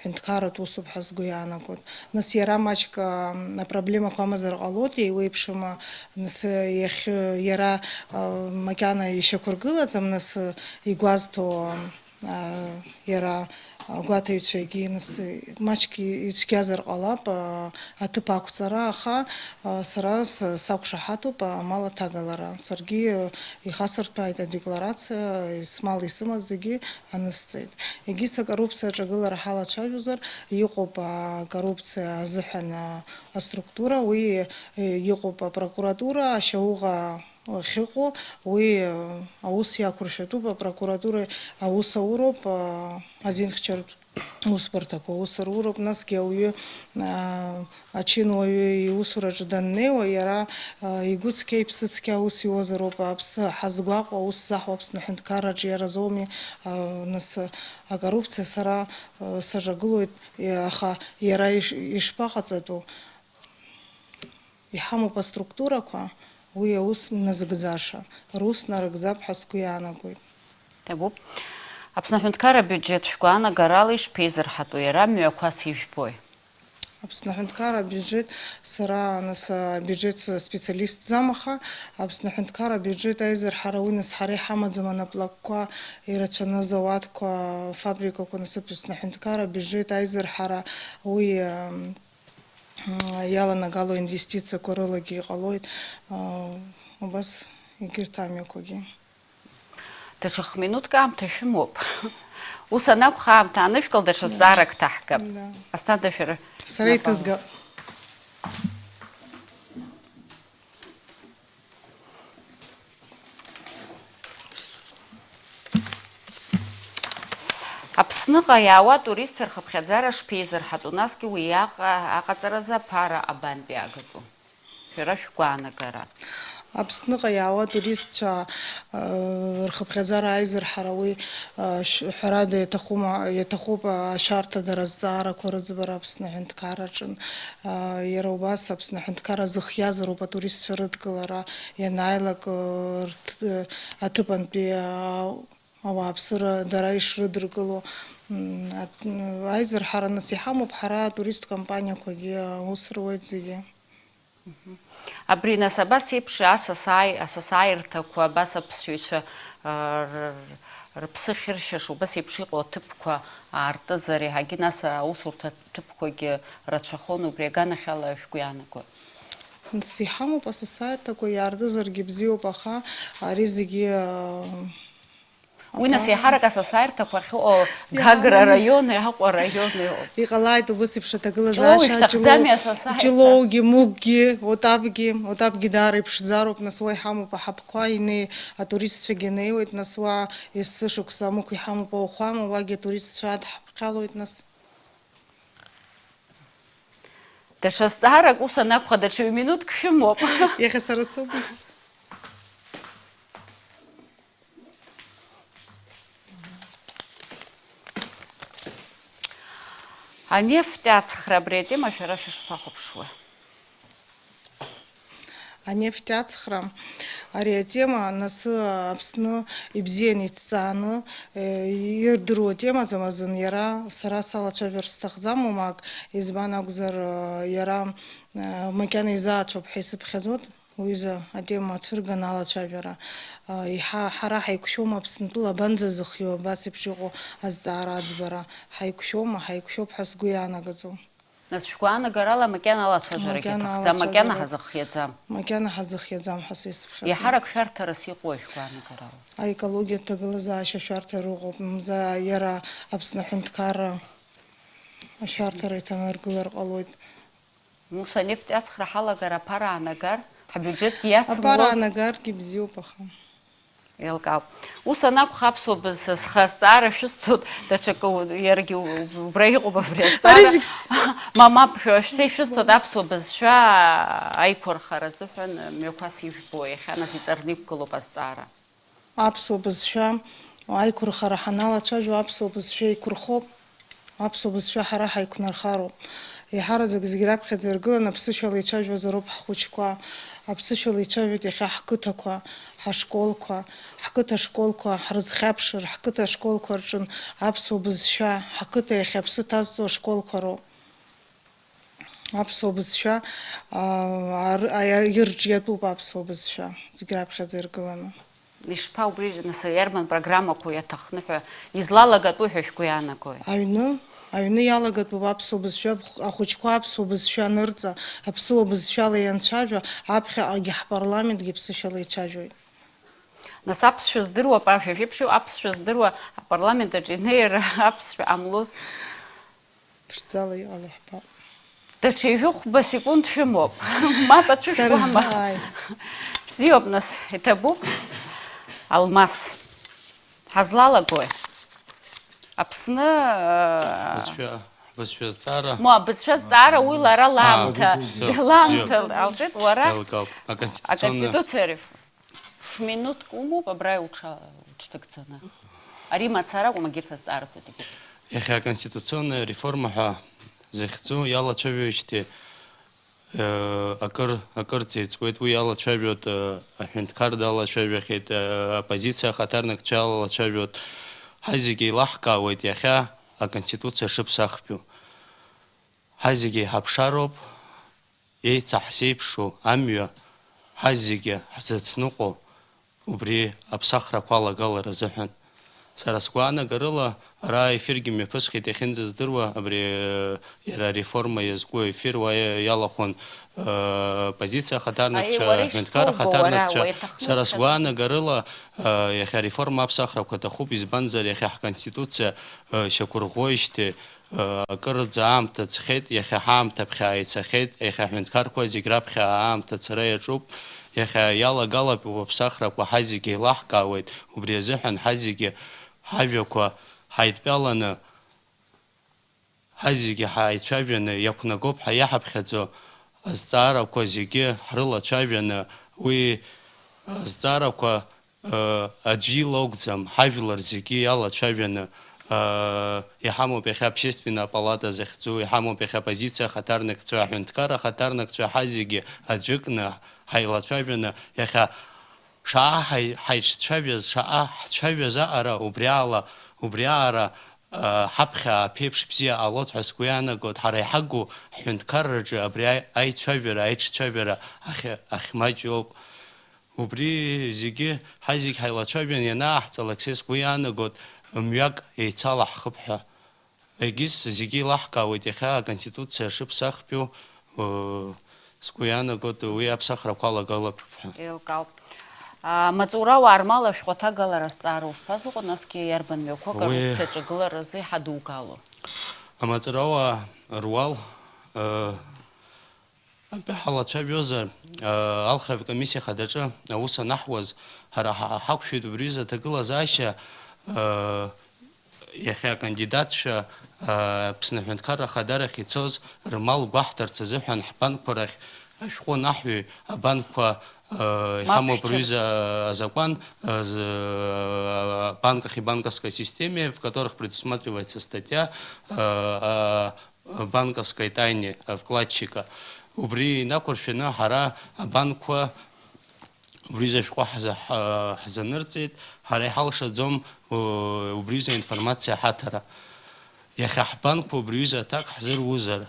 ҳәынҭқарратә усуп ҳәа сгәы иаанагоит. Нас иара маҷк, а, апроблемақәа амазар ҟалоит, еиуеиԥшым, а, нас иахь, иара, а, макьана ишьақәыргылаӡам, нас игәазҭо, а, иара агәаҭаҩцәагьы, нас маҷк ицәгьазар ҟалап, а, аҭыԥ ақәҵара, аха, а, сара с-, сақәшаҳаҭуп амал аҭагалара. Саргьы, а, ихасырҭәааит адекларациа, смал исымаз зегьы анысҵеит. Егьыс акоррупциа аҿагылара ҳалацәажәозар, иҟоуп акоррупциа азыҳәан, а, аструктура, уи, э, иҟоуп апрокуратура, ашьауӷа ахьыҟоу, уи, э, аус иақәыршәатәуп, апрокуратура аус ауроуп, а, азинхьчаратә усбарҭақәа аус руроуп, насгьы ауаҩы, а, ачынуаҩы иусураҿы даннеиуа, иара, а, игәы цқьа, иԥсы цқьа аус иуазароуп, аԥсы ҳазгәаҟуа, аус заҳуа Аԥсны аҳәынҭқарраҿы иаразоуми, а, нас, акоррупциа сара, а, саҿагылоит, и-, аха иара иш-, ишԥаҟаҵатәу? Иҳамоуп аструктурақәа, уи аус назыгӡаша, рус нарыгӡап ҳәа сгәы иаанагоит. Ҭабуп. Аԥсны аҳәынҭқарра абиуџьеҭ шәгәаанагарала ишԥеизырҳатәу, иара мҩақәас ижәбои? Аԥсны аҳәынҭқарра абиуџьеҭ, сара, нас, абиуџьеҭ специалистӡам, аха Аԥсны аҳәынҭқарра абиуџьеҭ аизырҳара уи, нас, ҳара иҳамаӡам анаплакқәа ирацәаны, зауадқәа, фабрикақәа, нас, Аԥсны аҳәынҭқарра абиуџьеҭ аизырҳара уи, ам, М, иаланагало инвестициақәа рылагьы иҟалоит, а, убас егьырҭ амҩақәагьы. Даҽа хминуҭк аамҭа шәымоуп. Ус анакәха, аамҭа аанышәкыл, даҽа Да. зҵаарак ҭаҳгап. Да. Асҭанда, шәара Сара шәнапала. иҭызгап. Аԥсныҟа иаауа атуристцәа рхыԥхьаӡара шԥеизырҳатәу, насгьы уи иаҟа-, аҟаҵаразы аԥара абантәи агатәу? Шәара шәгәаанагара. Аԥсныҟа иаауа атуристцәа, э, рхыԥхьаӡара аизырҳара уи, э, шә-, ҳәарада иаҭахума, иаҭахуп, э, ашәарҭадара азҵаарақәа рыӡбара Аԥсны аҳәынҭқарраҿы. Э, иара убас Аԥсны аҳәынҭқарра зыхиазароуп атуристцәа рыдкылара ианааилак, э, рҭ-, э, аҭыԥантәи, э, ауааԥсыра дара ишрыдыркыло. М, ат-, м, аизырҳара нас иҳамоуп, ҳара атурист компаниақәагьы аус руеит зегьы. Мгм. Абри нас абас еиԥш асасааи-, асасааирҭақәа, абас аԥсшьаҩцәа, а, р-, р-, рыԥсы ахьыршьаша, убас еиԥш иҟоу аҭыԥқәа аартызар, еиҳагьы нас аусурҭа ҭыԥқәагьы рацәахон, убри аганахьала шәгәы иаанагои? Нас иҳамоуп асасааирҭақәа, иаартызаргьы бзиоуп, аха ари зегьы, а, Уи, нас, Аҭаа. Еиҳарак асасааирҭақәа ахьыҟоу Гагра Иааны. Араиони Аҟәа араиони ыҟоуп. Иҟалааит убыс еиԥш аҭагылазаашьа, Ҷлоу ишәҭахӡами Ҷлоу, асасааирҭа? Ҷлоугьы, Мықәгьы, Отапгьы, Отапгьы даара иԥшӡароуп, нас уа иҳамоуп аҳаԥқәа, инеи-, атуристцәагьы неиуеит, нас уа есышықәса амықә иҳамоуп ауахәама, уагьы атуристцәа адҳаԥхьалоит, нас. Даҽа зҵаарак ус анакәха, даҽа ҩ-минуҭк шәымоуп. Иахьа сара соуп. Анефть аҵхра абри атема шәара шәышԥахәаԥшуа? Анефть аҵхра, ари атема, нас, Аԥсны ибзианы иҭҵааны, э, ирдыруа темаӡам азын, иара сара салацәажәар сҭахӡам, уамак, избан акәзар, э, иара, э, макьана изаацәоуп ҳәа исыԥхьаӡоит. Уҩыза атема ацәырган алацәажәара, а, иҳа-, ҳара ҳаиқәшәом Аԥсынтәыла абанӡазыхиоу абас еиԥш иҟоу азҵаара аӡбара. Ҳаиқәшәома, ҳаиқәшәоуп ҳәа сгәы иаанагаӡом. Нас шәгәаанагарала макьана алацәажәарагьы Макьана аҭахӡам, макьана алацәажәарагьы. Ҳазыхиаӡам. Макьана ҳазыхиаӡам ҳәа са исыԥхьаӡом. Иаҳарак шәарҭарас иҟоу шәгәаанагарала? Аекологиатә ҭагылазаашьа шәарҭара ыҟоуп, мамзар иара Аԥсны аҳәынҭқарра ашәарҭара иҭанаргылар ҟалоит. Ус анефть аҵхра ҳалагар, аԥара аанагар, ҳбиуџьетгьы иацымлоз. Аԥара аанагаргьы бзиоуп, аха. Еилкаауп. Ус анакәха, аԥсуа бызшәа схы азҵаара шәысҭоит, даҽакы у-, иаргьы у-, убра иҟоуп абри азҵаара. Ари зегь с- Ма, мап, шәа-, шәса ишәысҭоит аԥсуа бызшәа аиқәырхара азыҳәан мҩақәас ижәбо, иахьа нас иҵарны иқәгылоуп азҵаара. Аԥсуа бызшәа аиқәырхара ҳаналацәажәо, аԥсуа бызшәа еиқәырхоуп, аԥсуа бызшәа ҳара ҳаиқәнархароуп. Еиҳараӡак зегь раԥхьаӡа иргыланы аԥсышәала ицәажәозароуп ҳхәыҷқәа. Аԥсышәала ицәажәоит иахьа ҳқыҭақәа, ҳашколқәа, ҳқыҭа школқәа ҳрызхьаԥшыр, ҳқыҭа ашколқәа рҿын аԥсуа бызшәа, ҳқыҭа иахьа аԥсы ҭазҵо ашколқәа роуп. Аԥсуа бызшәа, аа, ар-, аиа-, ирҿиатәуп аԥсуа бызшәа, зегь раԥхьаӡа иргыланы. Ишԥа убри, нас, аерман программақәа иаҭахны ҳәа излалагатәу ҳәа шәгәы иаанагои? Аҩны, аҩны иалагатәуп аԥсуа бызшәа, ахәыҷқәа аԥсуа бызшәа анырҵа, аԥсуа бызшәала ианцәажәа, аԥхьаҟагьы ҳпарламентгьы ԥсышәала ицәажәоит. Нас аԥсшәа здыруа, абар, шәа шәеиԥш иҟоу аԥсшәа здыруа апарламент аҿы инеир аԥсшәа ҟамлоз? Ԥшӡала иҟало ҳбап. Даҽа ҩажәихәба секунд шәымоуп. Мап аҽышәкуама? Сара, ааи. Бзиоуп, нас, иҭабуп. Алмас. Ҳазлалагои? Аԥсны, э, Бызшәа, бызшәа зҵаара. Мо, абызшәа зҵаара уи лара А, лаамҭа, бзиоуп, лаамҭа бзиоуп. Алҵәеит, уара Еилкаауп. Аконституционная. Аконституциа реф-, ф-минуҭк умоуп абра уҽа-, уҽҭагӡаны. Ари мацара акәым, егьырҭ азҵаарақәа зегьы. Иахьа аконституционная реформа ҳәа захьӡу иалацәажәоижьҭеи, э, акыр, акырӡа еиҵгәеит, уи иалацәажәоит, э, аҳәынҭқар далацәажәахьеит, э, оппозициа ахаҭарнакцәа иалацәажәоит. Ҳазегьы еилаҳкаауеит иахьа аконституциа шыԥсахтәу. Ҳазегьы еиҳа ԥшароуп, еицаҳзеиԥшу амҩа, ҳазегьы ҳзыцныҟәо убри аԥсахрақәа алагалара азыҳәан. Сара сгәаанагарыла, ара аефиргьы мҩаԥысхит иахьынӡаздыруа, абри, э, иара ареформа иазку аефир уа иа-, иалахәын, э, позициа ахаҭарнакцәа, Аиеи, уара аҳәынҭқар ишԥоубо, ахаҭарнакцәа. Уара уеиҭах Сара нуцәа- сгәаанагарыла, э, иахьа ареформа аԥсахрақәа аҭахуп, избанзар, иахьа ҳконституциа, э, шьақәырӷәӷәоижьҭеи, акырӡа аамҭа ҵхеит, иахьа ҳаамҭа ԥхьаа ицахьеит, иахьа аҳәынҭқарқәа зегь раԥхьа аамҭа цара иаҿуп, иахьа иалагалатәуп аԥсахрақәа, ҳазегьы еилаҳкаауеит, убри азыҳәан ҳазегьы ҳажәақәа ҳаидтәаланы, ҳазегьы ҳаицәажәаны иақәнагоуп ҳәа иаҳаԥхьаӡо азҵаарақәа зегьы ҳрылацәажәаны уи Азҵаарақәа, э, аӡәы ила акәӡам, ҳажәлар зегьы иалацәажәаны, э, иҳамоуп иахьа Общественная палата захьӡу, иҳамоуп иахьа оппозициа ахаҭарнакцәа, аҳәынҭқарра ахаҭарнакцәа, ҳазегьы аӡәыкны ҳаилацәажәаны, иахьа шаҟа ҳаи-, ҳаицәажәаз, шаҟа ҳцәажәаз аҟара, убри ала, убри аҟара, э, ҳаԥхьа аԥеиԥш бзиа ҟалоит ҳәа сгәы иаанагоит, ҳара иҳагу ҳҳәынҭқарраҿы абри аи-, аицәажәара, аиҿцәажәара ахь-, ахьмаҷу ауп. Убри зегьы, ҳазегь ҳаилацәажәан ианааҳҵалак, са сгәы иаанагоит, мҩак еицалаҳхып ҳәа. Егьыс зегьы еилаҳкаауеит иахьа Аконституциа шыԥсахтәу, ыы, сгәы иаанагоит, уи аԥсахрақәа алагалатәуп ҳәа. Еилкаауп. А, маҵурауаа рмал ашәҟәы аҭагалара азҵаара ушԥазыҟоу, насгьы иарбан мҩақәа Уи акоррупциаҿы агыларазы иҳадугало? Амаҵурауаа руал, ыы, Абри ҳалацәажәозар, алхратә комиссиа хадаҿы аус анаҳуаз, ҳара ҳа-, ҳақәшәеит убри аҩыза аҭагылазаашьа, иахьа акандидатцәа, Аԥсны Аҳәынҭқарра Ахадарахь ицоз рмал гәаҳҭарц азыҳәан ҳбанкқәа рахь ашәҟәы анаҳҩы, абанкқәа, иҳамоуп абри аҩыза азакәан, з-, банках и банковской системе, в которых предусматривается статья, банковской тайны вкладчика. Убри инақәыршәаны ҳара абанкқәа убри аҩыза ашәҟәы ҳза-, ҳа-, ҳзанырҵеит, ҳара иҳалшаӡом, у-, убри аҩыза аинформациа ҳаҭара. Иахьа ҳбанкқәа убри аҩыза аҭак ҳзыруазар,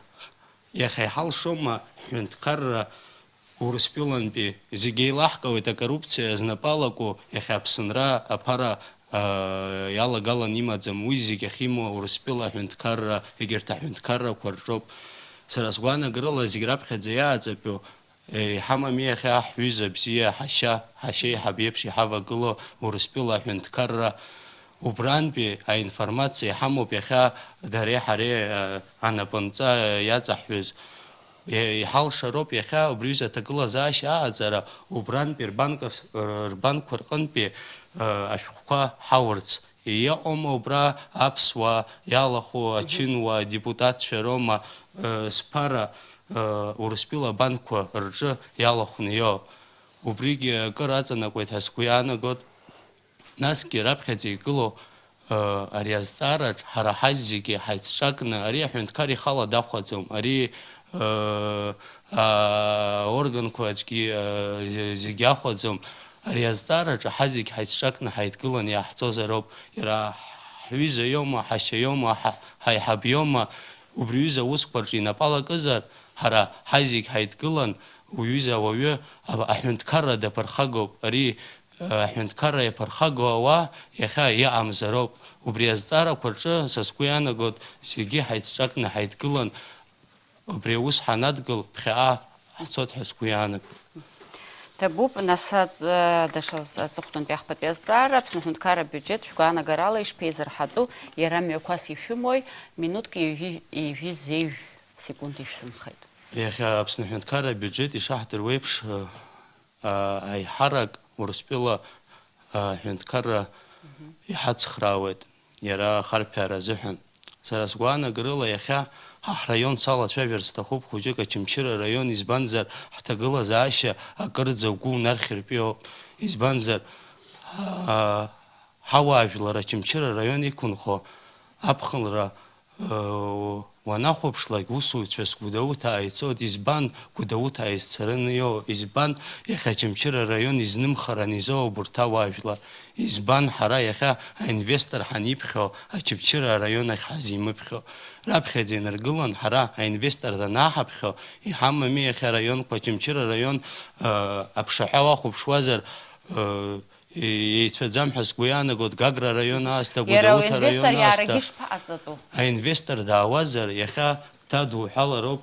иахьа иҳалшома ҳҳәынҭқарра Урыстәылантәи зегьы еилаҳкаауеит акоррупциа знапы алаку, иахьа Аԥсынра аԥара, аа, иалагалан имаӡам, уи зегь ахьимоу Урыстәыла аҳәынҭқарра, егьырҭ аҳәынҭқаррақәа рҿоуп. Сара сгәаанагарыла зегь раԥхьаӡа иааҵатәу, еиҳамами иахьа ҳҩыза бзиа, ҳашьа, ҳашьеиҳаб иеиԥш иҳавагылоу Урыстәыла аҳәынҭқарра, убрантәи аинформациа иҳамоуп иахьа дареи ҳареи, аа, анапынҵа иаҵаҳҩыз. Иа-, иҳалшароуп иахьа убри аҩыза аҭагылазаашьа аҟаҵара, убрантәи рбанков-, р-, рбанкқәа рҟынтәи, э, ашәҟәқәа ҳаурц. Иҟоума убра аԥсуаа иалахәу, ачынуаа, адепутатцәа роума, э, зԥара, э, Урыстәыла абанкқәа рҿы иалахәны иоуп. Убригьы акыр аҵанакуеит ҳәа сгәы иаанагоит. Насгьы раԥхьаӡа игылоу, э, ари азҵаараҿ ҳара ҳазегьы ҳаицҿакны, ари аҳәынҭқар ихала дахәаӡом, ари, э, аорганқәа аӡәгьы, э, зе-, зегьы ахәаӡом. Ари азҵаараҿы ҳазегь ҳаицҿакны ҳаидгыланы иааҳҵозароуп. Иара ҳҩыза иоума, ҳашьа иоума, ҳа-, ҳаиҳаб иоума, убри аҩыза аусқәа рҿы инапы алакызар, ҳара ҳазегь ҳаидгылан, уҩыза ауаҩы а-, аҳәынҭқарра даԥырхагоуп. Ари аҳәынҭқарра иаԥырхагоу ауаа иахьа иҟамзароуп. Убри азҵаарақәа рҿы, са сгәы иаанагоит, зегьы ҳаицҿакны ҳаидгылан, убри аус ҳанадгыл, ԥхьаҟа ҳцоит ҳәа сгәы иаанагоит. Ҭабуп, нас аҵ-, даҽа з-, аҵыхәтәантәи ахԥатәи азҵаара, Аԥсны аҳәынҭқарра абиуџьеҭ шәгәаанагарала ишԥеизырҳатәу, иара мҩақәас ишәымои, минуҭк ҩажәи, ҩажәи зеижә секунд ишәзынхеит. Иахьа Аԥсны аҳәынҭқарра абиуџьеҭ ишаҳдыруеиԥш, аиҳарак Урыстәыла аҳәынҭқарра иҳацхраауеит, иара ахарҭәаара азыҳәан. Сара сгәаанагарыла, иахьа ҳа ҳраион салацәажәарц сҭахуп, хәыҷык Очамчыра араион, избанзар, ҳҭагылазаашьа акырӡа угәы унархьыртә иоуп. Избанзар, ҳа-, ҳауаажәлар Очамчыра араион иқәынхо аԥхынра Уанахәаԥшлак, усуцәас Гәдоуҭаа ицоит. Избан Гәдоуҭаа изцараны иоуа? Избан иахьа Очамчыра араион изнымхараны изоуа убарҭ ауаажәлар? Избан ҳара иахьа аинвестор ҳаниԥхьо Очамчыра араион ахь ҳазимыԥхьо? Раԥхьаӡа инаргылан, ҳара аинвестор данааҳаԥхьо, иҳамами иахьа араионқәа? Очамчыра араион, э, аԥшаҳәа уахәаԥшуазар, э, Еицәаӡам ҳәа сгәы иаанагоит, Гагра араион аасҭа, Гәдоуҭа араион аасҭа. Аинвестор даауазар, иахьа дадуҳәалароуп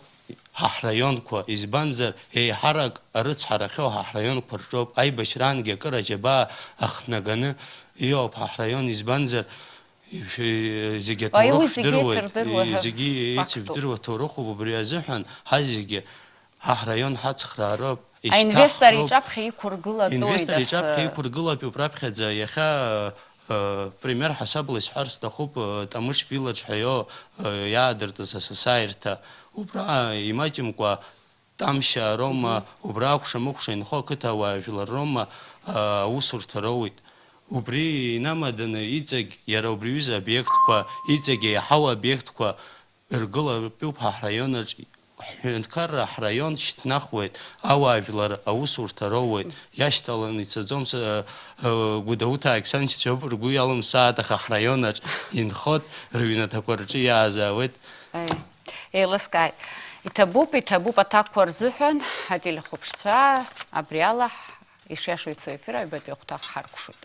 ҳа ҳраионқәа, избанзар, еиҳарак арыцҳарахьоу ҳа ҳраионқәа рҿоуп, аибашьраангьы акыр аџьабаа ахҭнаганы иоуп ҳа ҳраион, избанзар, зегьы аҭоурых жәдыруеит, зегьы еицыжәдыруа ҭоурыхуп, убри азыҳәан ҳазегьы Ҳа ҳраион ҳацхраароуп, ишьҭаҳроуп. Аинвестор иҿаԥхьа иқәыргылатәуп. Аинвестор иҿаԥхьа иқәыргылатәуп раԥхьаӡа. Иахьа, э, пример ҳасабла исҳәар сҭахуп, э, Тамыш Village ҳәа иоу, э, иаадыртыз асасааирҭа. Убра имаҷымкәа Тамшьаа роума, убра акәша-мыкәша инхо ақыҭауаа жәлар роума, аа, аусурҭа роуеит. Убри инамаданы иҵегь иара убри аҩыза обиектқәа, иҵегь еиҳау обиектқәа ргылатәуп ҳа ҳраион аҿы. Ҳҳәынҭқарра ҳраион шьҭнахуеит, ауаажәлар аусурҭа роуеит, иашьҭаланы ицаӡом, с-, э, Гәдоуҭа Александр Чаб ргәы иалымсааит, аха ҳраион аҿ инхоит, рыҩнаҭақәа рҿы иаазаауеит. Аи, еилыскааит. Иҭабуп, иҭабуп аҭакқәа рзыҳәан, ателехәаԥшцәа, абри ала ишиашоу ицо ефир аҩбатәи ахәҭак ҳаркәшоит.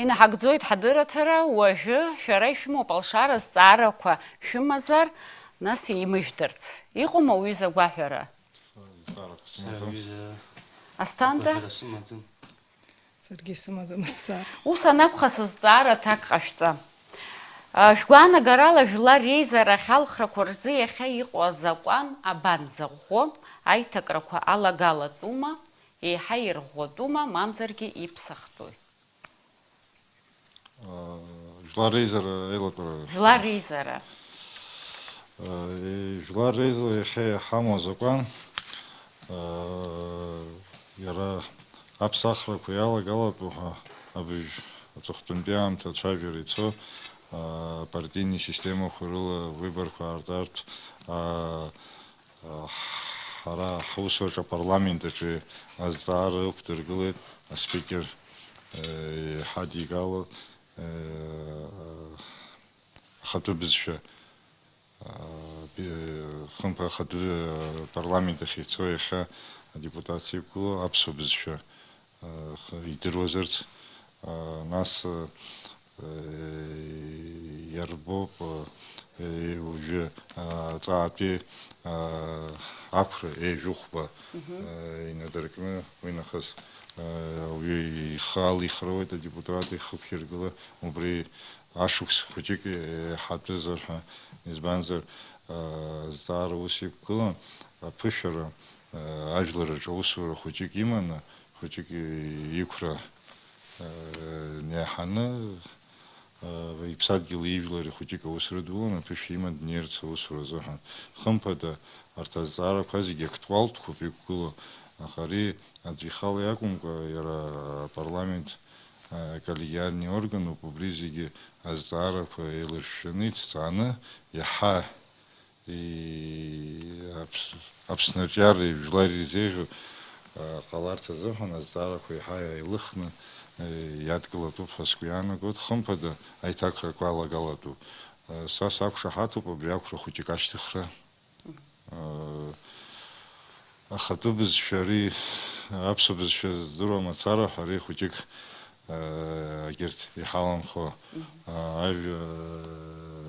Инаҳагӡоит ҳадырраҭара, уажәы шәара ишәымоуп алшара, зҵаарақәа шәымазар, нас имыжәдарц. Иҟоума уҩыза агәаҳәара? Зҵаарақәа сымаӡам. Асҭанда? Агәаҳәара сымаӡам. Саргьы исымаӡам азҵаара. Ус анакәха, сызҵаара аҭак ҟашәҵа. А, шәгәаанагарала, жәлар реизарахь алхрақәа рзы иахьа иҟоу азакәан абанӡаӷәӷәо, аиҭакрақәа алагалатәума, еиҳа ирӷәӷәатәума, мамзаргьы иԥсахтәуи? Жәлар реизара еилатәара. Жәлар реизара. Жәлар реизара иахьа иҳамоу азакәан, иара аԥсахрақәа иалагалатәу ҳәа абыржә аҵыхәтәантәи аамҭа ацәажәара ицо, апартийни системақәа рыла выборқәа аартыртә, Ҳара ҳусураҿы апарламент аҿы азҵаара ықәдыргылеит аспикер, еиҳа дигало, ахатәы бызшәа, хымԥа, ахатәы парламент ахь ицо иахьа адепутатцәа иқәгылоу аԥсуа бызшәа. Идыруазарц, нас иарбоуп уажәы ҵаатәи ақәра еижәыхәба инадыркны, уи нахыс ауаҩы ихы алихроуеит, адепутат ихықәиргыла, убри ашықәс хәыҷык иҳатәызар ҳәа, избанзар, зҵаара ус иқәгылан, аԥышәара, ажәлар рҿы аусура хәыҷык иманы, хәыҷык иқәра, неиҳаны, иԥсадгьыли ижәлари хәыҷык аус рыдулан, аԥышәа иман днеирц аусура азыҳәан. Хымԥада, арҭ азҵаарақәа зегьы актуалтәқәоуп иқәгылоу, аха ари аӡә ихала иакәымкәа, иара апарламент, аколлегиальный органуп, убри зегьы азҵаарақәа еилыршәшәаны, иҭҵааны, иаҳа Аԥс-, Аԥсны аҿиареи жәлари ирзеиӷьу, а, ҟаларц азыҳәан азҵаарақәа еиҳа еилыхны, е, иадгылатәуп ҳәа сгәы иаанагоит, хымԥада, аиҭакрақәа алагалатәуп. Е, са сақәшаҳаҭуп абри ақәра хәыҷык ашьҭыхра. Е, ахатәы бызшәа ари, аԥсуа бызшәа здыруа мацара ҳәа ари хәыҷык Егьырҭ иҳаланхо, аа, ажәа-,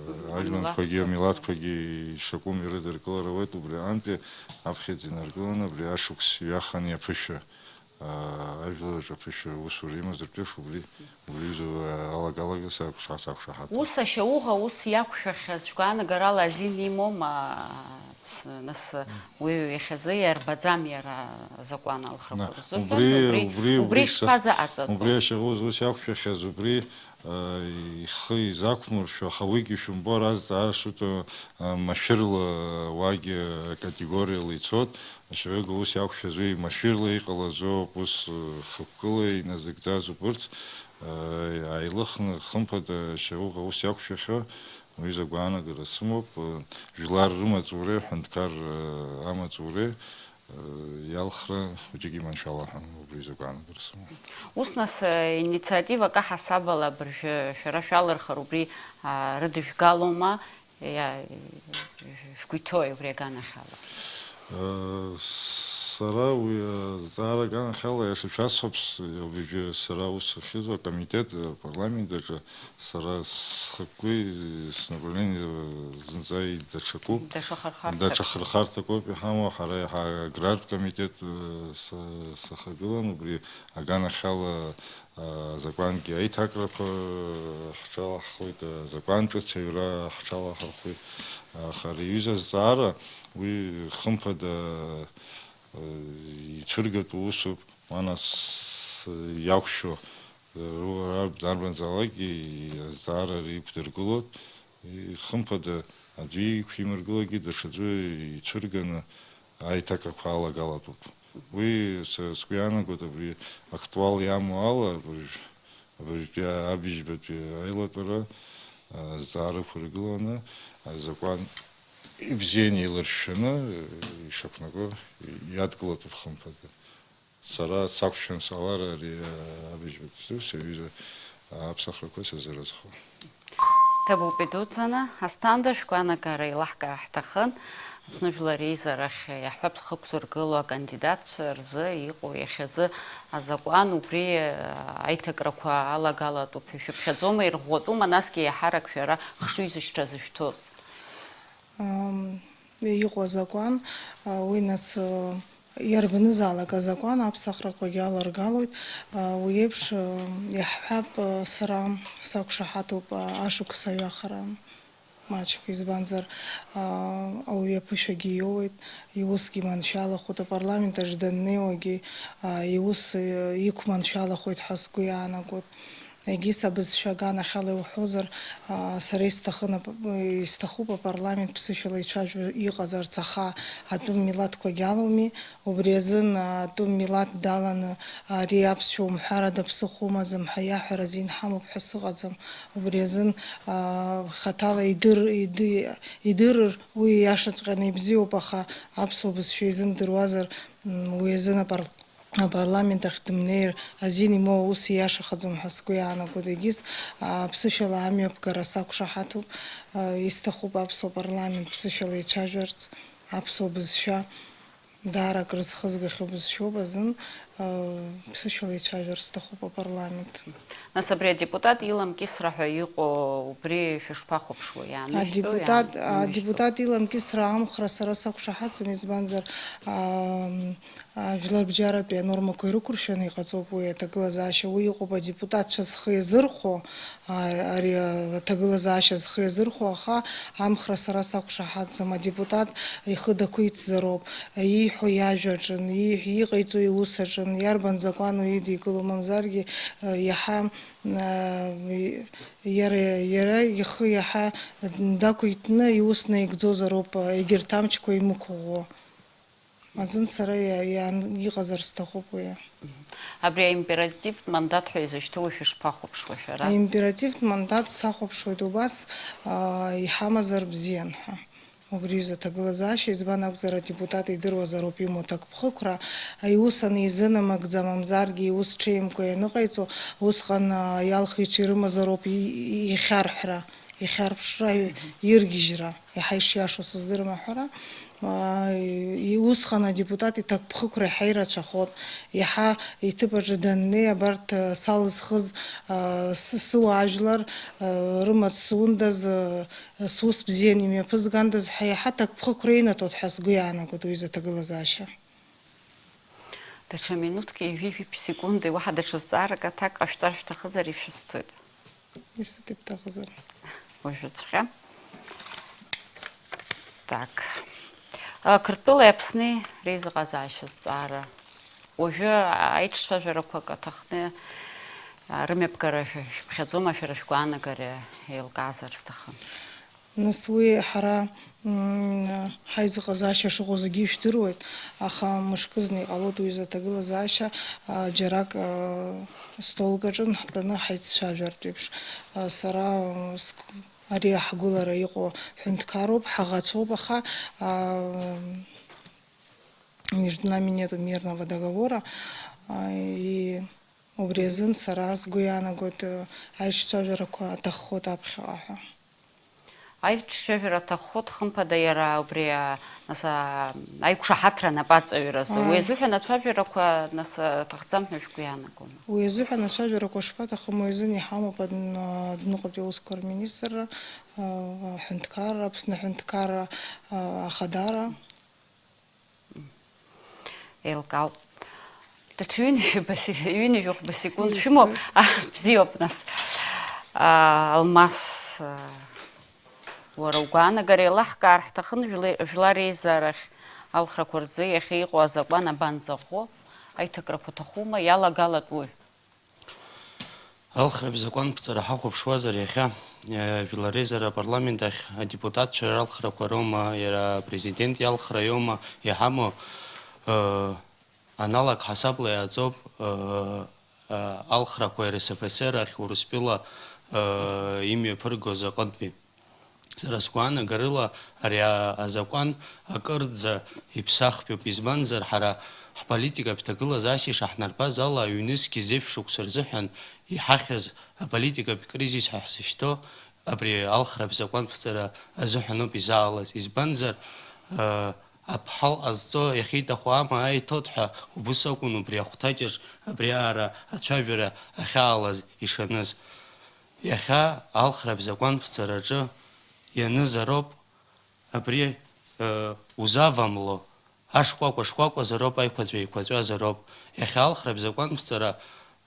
Мгм. Ажәлантәқәагьы, Амилаҭқәагьы. Амилаҭқәагьы ишакәым ирыдыркылар ауеит, убри аҟынтәи аԥхьаӡа инаргыланы, абри ашықәс ҩаханы иаԥышәа, аа, ажәлар рҿы аԥышәа усура имазар ԥышә, убри, убри аҩыза алагалага сақәшаҳ-, сақәшаҳаҭуп. Ус ашьауӷа ус иақәшәахьаз шәгәаанагарала азин имоума? Нас уи иахьазы иарбаӡам иара азакәан алхрақәа На, рзыҳәан, убри, убри, убри, убри убри ишԥазаҟаҵатәу? Убри ашьаӷа ус, ус иақәшәахьаз, убри, а, ихы изақәмыршәо, аха уигьы шәымбо, ара азҵаара шыҭо, а, машәырла уагьы акатегориала ицоит, ашьаӷа ус иақәшәаз, уи машәырла иҟалазоуп, ус, а, хықәкыла иназыгӡазоуп урҭ, а, ааилыхны, хымԥада, ашьаӷа ус иақәшәахьоу, Уи изы агәаанагара сымоуп, жәлар рымаҵуреи, ҳәынҭқар, э, амаҵуреи, э, иалхра хәыҷык иманшәала ҳәа убри изы агәаанагара сымоуп. Ус нас, э, инициативак аҳасабала абыржәы шәара шәалырхыр убри, а, рыдыжәгалома, иа-, шәгәы иҭои убри аганахьала? Э, сара уи, э, азҵаара аганахьала иаша шәасҳәап, с-, абыржәы сара аус ахьызуа акомитет, э, апарламент аҿы Сара схықәкы снапраление зынӡа даҽакуп. Даҽа хырхарҭак. Даҽа хырхарҭак ауп иҳамоу, ҳара иаҳа аграртә комитет, э, са-, сахагылан, убри аганахьала, а, азакәангьы аиҭакрақәа ҳҽалаҳхуеит, азакәан ҿыц аҩра ҳҽалаҳархәуеит. Аха ари аҩыза азҵаара, уи хымԥада, э, ицәыргатәу усуп, уанас иақәшәо. Дарбанзаалакгьы азҵаара иқәдыргылоит. Хымԥада, аӡәы иқәимыргылогьы даҽаӡәы ицәырганы аиҭакрақәа алагалатәуп. Уи са сгәы иаанагоит, абри актуал иамоу ала, абыржә-, абыржәтәи абыжьбатәи аилатәара, а, азҵаара ықәыргыланы, азакәан ибзианы еилыршәшәаны, э, ишақәнаго иадгылатәуп хымԥада. Сара сақәшәан салар ари, а, абыжьбатәи зусҭцәа, аҩыза аԥсахрақәа сазыразхо. Ҭабуп идуӡӡаны, Асҭанда, шәгәаанагара еилаҳкаар ҳҭахын. Аԥсны Жәлар Реизарахь иаҳҳәап, зхы ықәзыргыло акандидатцәа рзы иҟоу иахьазы азакәан, убри, а, аиҭакрақәа алагалатәуп ҳәа шәыԥхьаӡома, ирӷәӷәатәума, насгьы иаҳарак шәара хшыҩзышьҭра зышәҭоз? Ам, иҟоу азакәан, а, уи нас, а, иарбанызаалак азакәан аԥсахрақәагьы аларгалоит. А, уи еиԥш, а, иаҳҳәап, а, сара сақәшаҳаҭуп, а, ашықәс аҩахара маҷк, избанзар, а, ауаҩы аԥышәагьы иоуеит, иусгьы маншәалахоит, апарламент аҿы даннеиуагьы, а, иус, а, иқәманшәалахоит ҳәа сгәы иаанагоит. Егьыс абызшәа аганахьала иуҳәозар, аа, сара исҭахын ап-, исҭахуп апарламент ԥсышәала ицәажәо иҟазарц, аха атәым милаҭқәагь алоуми, убри азын, аа, атәым милаҭ даланы ари аԥсшәа умҳәарада ԥсыхәа умаӡам ҳәа иаҳәара азин ҳамоуп ҳәа сыҟаӡам, убри азын, аа, хаҭала идыр-, иди-, идырыр, уи иашаҵәҟьаны ибзиоуп, аха аԥсуа бызшәа изымдыруазар, м, уи азын апар-, апарламент ахь дымнеир азин имоу аус ииашахаӡом ҳәа сгәы иаанагоит. Егьыс, а, ԥсышәала амҩаԥгара сақәшаҳаҭуп, а, исҭахуп аԥсуа парламент ԥсышәала ицәажәарц, аԥсуа бызшәа даара акрызхызгахьоу бызшәоуп азын, а, ԥсышәала ицәажәарц сҭахуп апарламент. Нас абри адепутат иламкьысра ҳәа иҟоу убри шәышԥахәаԥшуа, иаанышәтәу, Адепутат, иаан-, иаанышәтәу? Адепутат иламкьысра амхра сара сақәшаҳаҭӡом, избанзар, аа, аа, жәларбжьаратәи анормақәа ирықәыршәаны иҟаҵоуп уи аҭагылазаашьа. Уи иҟоуп адепутатцәа зхы иазырхәо, аа, ари, аа, аҭагылазаашьа зхы иазырхәо, аха амхра сара сақәшаҳаҭӡом. Адепутат ихы дақәиҭзароуп, ииҳәо иажәа аҿын, ииҳ-, иҟаиҵо иус аҿын, иарбан закәану идикыло, мамзаргьы, аа, иаҳа Иара, иара ихы иаҳа дақәиҭны иус наигӡозароуп егьырҭ амчқәа имықәыӷәӷәо. Азын сара иа-, иаан-, иҟазар сҭахуп уи. Абри аимперативтә мандат ҳәа изышьҭоу шәышԥахәаԥшуа шәара? Аимперативтә мандат сахәаԥшуеит убас, аа, иҳамазар бзиан ҳәа. Убри аҩыза аҭагылазаашьа, избан акәзар, адепутат идыруазароуп имоу аҭакԥхықәра, иус анизынамыгӡа, мамзаргьы иус ҽеимкәа ианыҟаиҵо, усҟан, а, иалхыҩцәа ирымазароуп и-, и-, ихьарҳәра, ихьарԥшра, иргьежьра, иаҳа ишиашоу сыздырам аҳәара. А, и-, усҟан адепутат иҭакԥхықәра иаҳа ирацәахоит, иаҳа иҭыԥ аҿы даннеи, абарҭ, а, салызхыз, а, сы-, сыуаажәлар, а, рымаҵ зундаз, а, Сус бзианы имҩаԥызгандаз ҳәа иаҳа ҭакԥхықәра инаҭоит ҳәа сгәы иаанагоит уи изы аҭагылазаашьа. Даҽа минуҭки ҩажәи жәиԥшь секундеи уаҳа даҽа зҵаарак аҭак ҟашәҵар шәҭахызар ишәысҭоит. Исыҭ ибҭахызар. Уажәыҵәҟьа. Так. Қырҭтәылеи Аԥсни реизыҟазаашьа зҵаара. Уажәы аиҿцәажәарақәак аҭахны, а, рымҩаԥгара шәа-, шәыԥхьаӡома, шәара шәгәаанагара еилкаазар сҭахын? Нас уи ҳара, м, ҳаизыҟазаашьа шыҟоу зегьы ижәдыруеит, аха мышкызны иҟалоит уи изы аҭагылазаашьа, а, џьарак, а, столк аҿы ҳтәаны ҳаиццәажәартә еиԥш. А, сара, а, ск-, ари ҳгәылара иҟоу ҳәынҭқаруп, ҳаӷацәоуп, аха, а, между нами нету мирного договора, а, и убри азын сара сгәы иаанагоит, э, аиҿцәажәарақәа аҭаххоит аԥхьаҟа ҳәа. Аиҿцәажәара аҭаххоит, хымԥада, иара убри, а, нас, а, аиқәшаҳаҭра анапаҵаҩразы. Ааи. Уи азыҳәан ацәажәарақәа, нас, а, аҭахӡам ҳәа шәгәы иаанагома? Уи азыҳәан ацәажәарақәа шԥаҭахым, уи азын иҳамоуп адн-, адәныҟатәи аусқәа рминистрра, а, аҳәынҭқарра, Аԥсны аҳәынҭқарра, а, ахадара. Еилкаауп. Даҽа ҩынҩажәаба се-, ҩынҩажәихәба секунд шәымоуп. Исҭоит. А, бзиоуп, нас. А, Алмас, а, уара угәаанагара еилаҳкаар ҳҭахын, жәла-, жәлар реизарахь алхрақәа рзы иахьа иҟоу азакәан абанӡаӷәӷәо, аиҭакрақәа ҭахума, иалагалатәуи? Алхратә закәанԥҵара ҳахәаԥшуазар иахьа, э, жәлар реизара апарламент ахь адепутатцәа ралхрақәа роума, иара апрезидент иалхра иоума иҳамоу, э, аналог ҳасабла иааӡоуп, э, э, алхрақәа РСФСР ахь Урыстәыла, э, имҩаԥыргоз аҟынтәи. Сара сгәаанагарыла, ари а-, азакәан акырӡа иԥсахтәуп, избанзар, ҳара ҳполитикатә ҭагылазаашьа ишаҳнарбаз ала, ҩнызқь зеижә шықәса рзыҳәан иҳахьыз аполитикатә кризис ҳәа ҳзышьҭоу абри алхратә закәанԥҵара азыҳәаноуп изаалаз. Избанзар, э, аԥҳал ҟазҵо иахьиҭаху амаа иҭоит ҳәа убыс акәын убри ахәҭаҷаҿ абриаҟара ацәажәара ахьаалаз ишаныз. Иахьа алхратә закәанԥҵараҿы ианызароуп абри, э, узавамло, ашкәакәа шкәакәазароуп, аиқәаҵәа еиқәаҵәазароуп. Иахьа алхратә закәанԥҵара,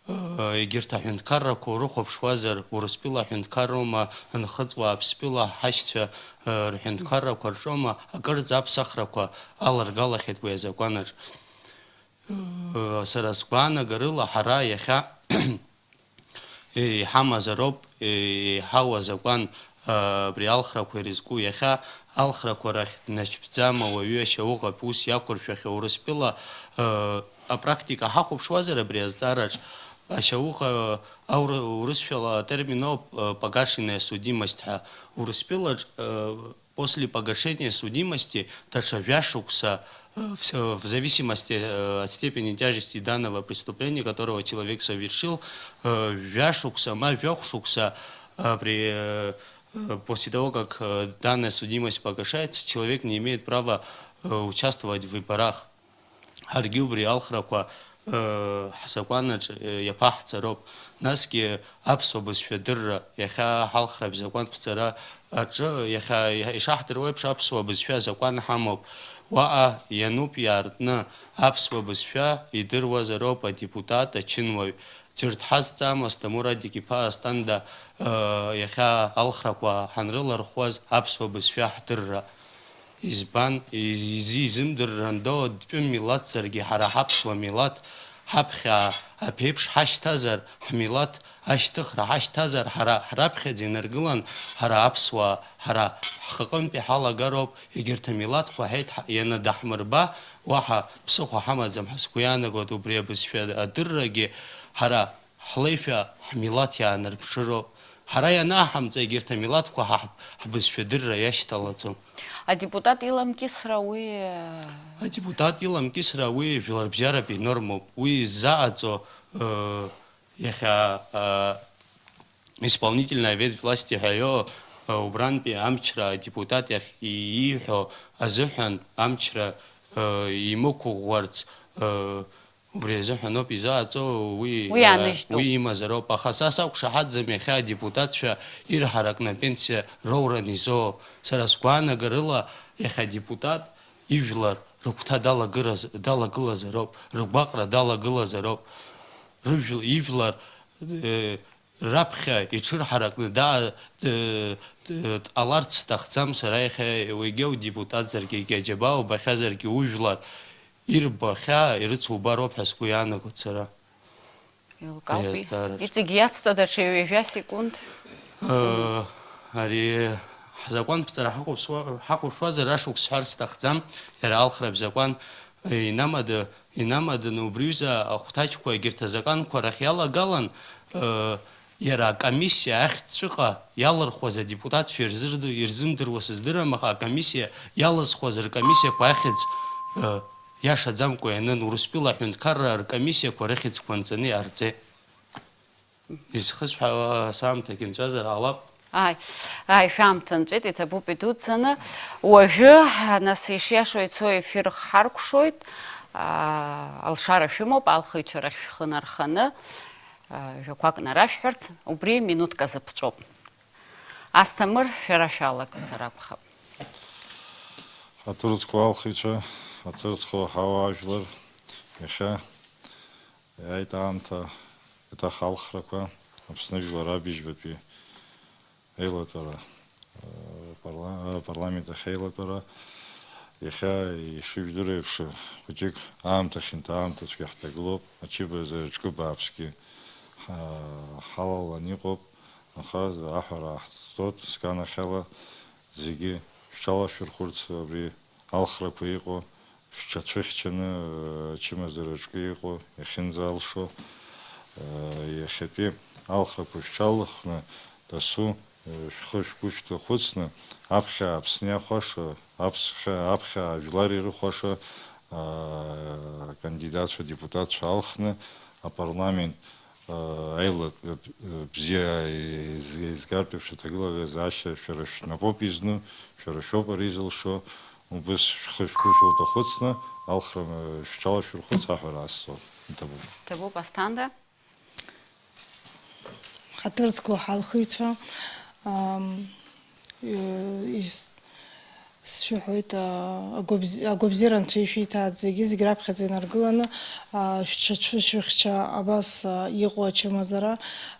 э, егьырҭ аҳәынҭқаррақәа урыхәаԥшуазар, Урыстәыла аҳәынҭқарроума, Нхыҵ-уаа Аԥстәыла ҳашьцәа, э, рҳәынҭқаррақәа рҿоума, акырӡа аԥсахрақәа аларгалахьеит уи азакәанаҿ. Э, сара сгәаанагарыла, ҳара иахьа иҳамазароуп, еиҳау азакәан, а, абри алхрақәа ирызку. Иахьа алхрақәа рахь днашьԥӡам ауаҩы ашьауӷатә ус иақәыршәахьоу Урыстәыла, а, апрактика ҳахәаԥшуазар абри азҵаараҿ, ашьауӷа, аур-, урысшәала атермин ауп, а, погашенная судимость ҳәа. Урыстәылаҿ, а, после погашения судимости даҽа жәашықәса, э, в с-, в зависимости, э, от степени тяжести данного преступления, которого человек совершил, э, жәашықәса ма жәохә шықәса, э, при, э, э, после того, как, э, данная судимость погашается, человек не имеет права, э, участвовать в выборах. Ҳаргьы убри алхрақәа, э, ҳзакәанаҿ, э, иаԥаҳҵароуп. Насгьы аԥсуа бызшәа адырра, иахьа ҳалхратә закәанԥҵара аҿы, иахьа ишаҳдыруа еиԥш, аԥсуа бызшәа азакәан ҳамоуп. Уаҟа иануп иаартны аԥсуа бызшәа идыруазароуп адепутат, ачынуаҩ. Ӡәыр дҳазҵаам, Асҭамыр Радик-иԥа Асҭанда, э, иахьа алхрақәа ҳанрылархуаз аԥсуа бызшәа ҳдырра. Избан, изы изымдыррандоу адәтәым милаҭзаргьы ҳара ҳаԥсуа милаҭ ҳаԥхьа аԥеиԥш ҳашьҭазар, ҳмилаҭ ашьҭыхра ҳашьҭазар, ҳара ҳраԥхьаӡа инаргылан, ҳара аԥсуаа, ҳара ҳхаҟынтәи ҳалагароуп, егьырҭ амилаҭқәа ҳеиҭ ҳа-, ианадаҳмырба, уаҳа ԥсыхәа ҳамаӡам ҳәа сгәы иаанагоит, убри абызшәа адыррагьы ҳара ҳлеишәа ҳмилаҭ иаанарԥшыроуп. Ҳара ианаҳамҵа, егьырҭ амилаҭқәа ҳа ҳбызшәа дырра иашьҭалаӡом. Адепутат иламкьысра уи, э, Адепутат иламкьысра уи жәларбжьаратәи нормоуп. Уи иззааӡо, э, иахьа, э, исполнительная ветвь власти ҳәа иоуа, э, убрантәи амчра адепутат иахь и-, ииҳәо азыҳәан амчра, э, имықәыӷәӷәарц, э, Убри азыҳәаноуп изааӡо, уи, Уи э, ааныжьтәуп. Уи имазароуп. Аха са сақәшаҳаҭӡам иахьа адепутатцәа ирҳаракны апенсиа роуран изоуа. Сара сгәаанагарыла, иахьа адепутат ижәлар рыгәҭа далагыраз-, далагылазароуп, ргәаҟра далагылазароуп. Рыжәл-, ижәлар, э, раԥхьа иҽырҳаракны даа-, д-, д-, дҟаларц сҭахӡам сара иахьа, уигьы удепутатзаргьы, егьи аџьабаа убахьазаргьы ужәлар ирбо ахьаа ирыцубароуп ҳәа сгәы иаанагоит сара. Еилкаауп. Ари азҵаараҿы. Иҵегь иацҵа даҽа ҩажәа секунд. Э, ари ҳзакәанԥҵара ҳахәаԥшуа-, ҳахәаԥшуазар ашықәс ҳәар сҭахӡам, иара алхратә закәан, э, инамада-, инамаданы убри аҩыза ахәҭаҷқәа егьырҭ азакәанқәа рахь иалагалан, э, иара акомиссиа ахьӡҵәҟьа иалырхуаз адепутатцәа ирзырд-, ирзымдыруа сыздырам, аха акомиссиа иалызхуаз ркомиссиақәа ахьӡ, э, иашаӡамкәа ианын, Урыстәыла аҳәынҭқарра ркомиссиақәа рыхьӡқәа нҵаны иаарҵеит. Изхысҳәаауа саамҭагьы нҵәазар ҟалап. Ааи, ааи, шәаамҭа нҵәеит, иҭабуп идуӡӡаны. Уажәы, нас, ишиашоу ицо ефир ҳаркәшоит. Аа, алшара шәымоуп, алхыҩцәа рахь шәхы нарханы, аа, жәақәак нарашәҳәарц, убри минуҭк азы ԥҵәоуп. Асҭамыр, шәара шәалагозар акәхап. Аҭырқәа алхыҩцәа, аҭырқәа ҳауаажәлар, иахьа иааит аамҭа, еиҭах алхрақәа, Аԥсны жәлар абыжьбатәи аилатәара, парла-, апарламент ахь аилатәара, иахьа ишыжәдыруа еиԥш, хәыҷык аамҭа хьанҭа, аамҭа цәгьа ҳҭагылоуп, ачыбаҩ ҿкы бааԥсгьы ҳа-, ҳалалан иҟоуп, аха аҳәара ааҳҵоит, сганахьала зегьы шәҽалашәырхәырц абри алхрақәа иҟоу, шәҽацәыхьчаны, ачымазараҿгьы иҟоу, иахьынӡалшо, иахьатәи алхрақәа шәҽалыхны, дасу, шәхы-шәгәы шәҭахәыцны, аԥхьа Аԥсны иахәаша, аԥсхьа-, аԥхьа ажәлар ирыхәаша, акандидатцәа, адепутатцәа алхны, апарламент, аилак, бзиа еизгартә еиԥш аҭагылазаашьа шәара шәнапоуп изну, шәара шәоуп ари изылшо, убыс шәхы-шәгәы шәылҭахәыцны, алхра шәҽалашәырхәыц аҳәара асҵоит. Иҭабуп. Иҭабуп, Асҭанда. Ҳаҭыр зқәу ҳалхыҩцәа, ам, ис-, сшәыҳәоит, а, агәабз-, агәабзиара анцәа ишәиҭааит зегьы, зегь раԥхьаӡа инаргыланы, а, шәҽацәышәыхьча абас, а, иҟоу ачымазара,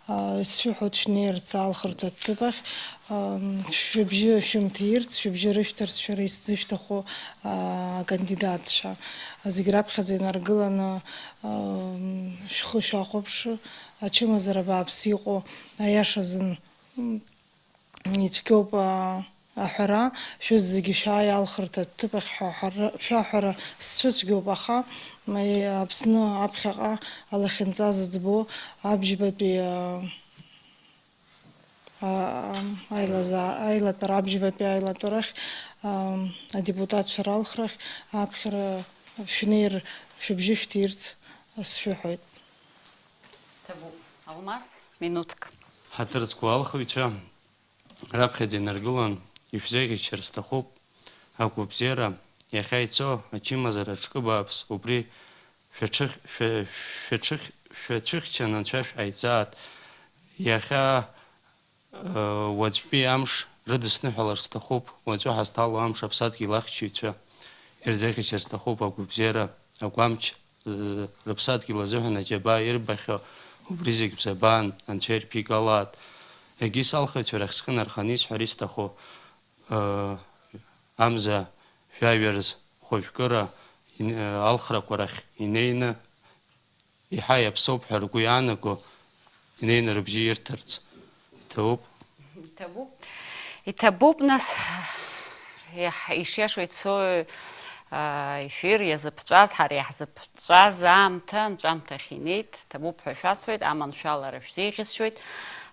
а, сшәыҳәоит шәнеирц алхырҭа ҭыԥ ахь, ам, шәыбжьы шәымҭирц, шәыбжьы рышәҭарц шәара исзышәҭаху, а, акандидатцәа. Зегь раԥхьаӡа инаргыланы, ам, шәхы шәахәаԥш, ачымазара бааԥс иҟоу, аиаша азын, м, ицәгьоуп, а, аҳәара, шәызегьы шәааи алхырҭа ҭыԥ ахь ҳәа ҳара-, шәаҳәара сцәыцәгьоуп, аха, м, Аԥсны аԥхьаҟа алахьынҵа зыӡбо абжьбатәи, а, а, аилазаа-, аилатәара, абжьбатәи аилатәарахь, а, адепутатцәа ралхрахь аԥхьара шәнеир, шәыбжьы шәҭирц сшәыҳәоит. Ҭабуп. Алмас, минуҭк. Ҳаҭыр зқәу алхыҩцәа, раԥхьаӡа инаргылан, ишәзеӷьыччар сҭахуп агәабзиара, иахьа ицо ачымазара аҿкы бааԥс, убри шәаҽых-, шәа-, шәаҽых-, шәацәыхьчан анцәа шәҟаиҵааит. Иахьа, э, уаҵәтәи амш рыдысныҳәалар сҭахуп, уаҵәы ҳазҭало амш аԥсадгьыл ахьчаҩцәа ирзеӷьыччар сҭахуп агәабзиара, агәамч, э, рыԥсадгьыл азыҳәан аџьабаа ирбахьоу убри зегь бзабаан, анцәа ирԥигалааит. Егьи салхыҩцәа рахь схы нарханы исҳәар исҭаху, э, амза жәаҩа рзы хәажәкыра ин-, э, алхрақәа рахь инеины, иаҳа иаԥсоуп ҳәа ргәы иаанаго, инеины рыбжьы ирҭарц. Иҭабуп. Иҭабуп. Иҭабуп, нас, иаҳ-, ишиашоу ицо, аа, ефир иазыԥҵәаз, ҳара иаҳзыԥҵәаз аамҭа анҵәамҭахь инеит. Ҭабуп ҳәа шәасҳәоит, аманшәалара шәзеиӷьасшьоит.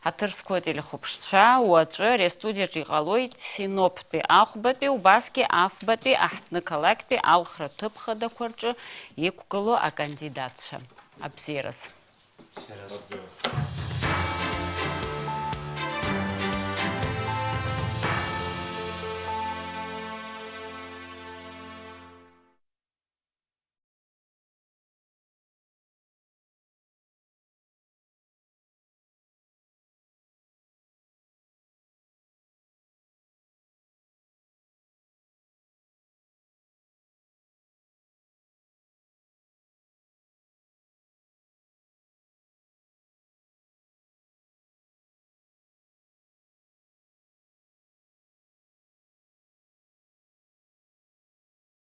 Ҳаҭыр зқәу ателехәаԥшцәа, уаҵәы ари астудиаҿы иҟалоит Синоптәи, Ахәбатәи, убасгьы Афбатәи аҳҭны-қалақьтәи алхра ҭыԥ хадақәа рҿы иқәгылоу акандидатцәа. Абзиараз.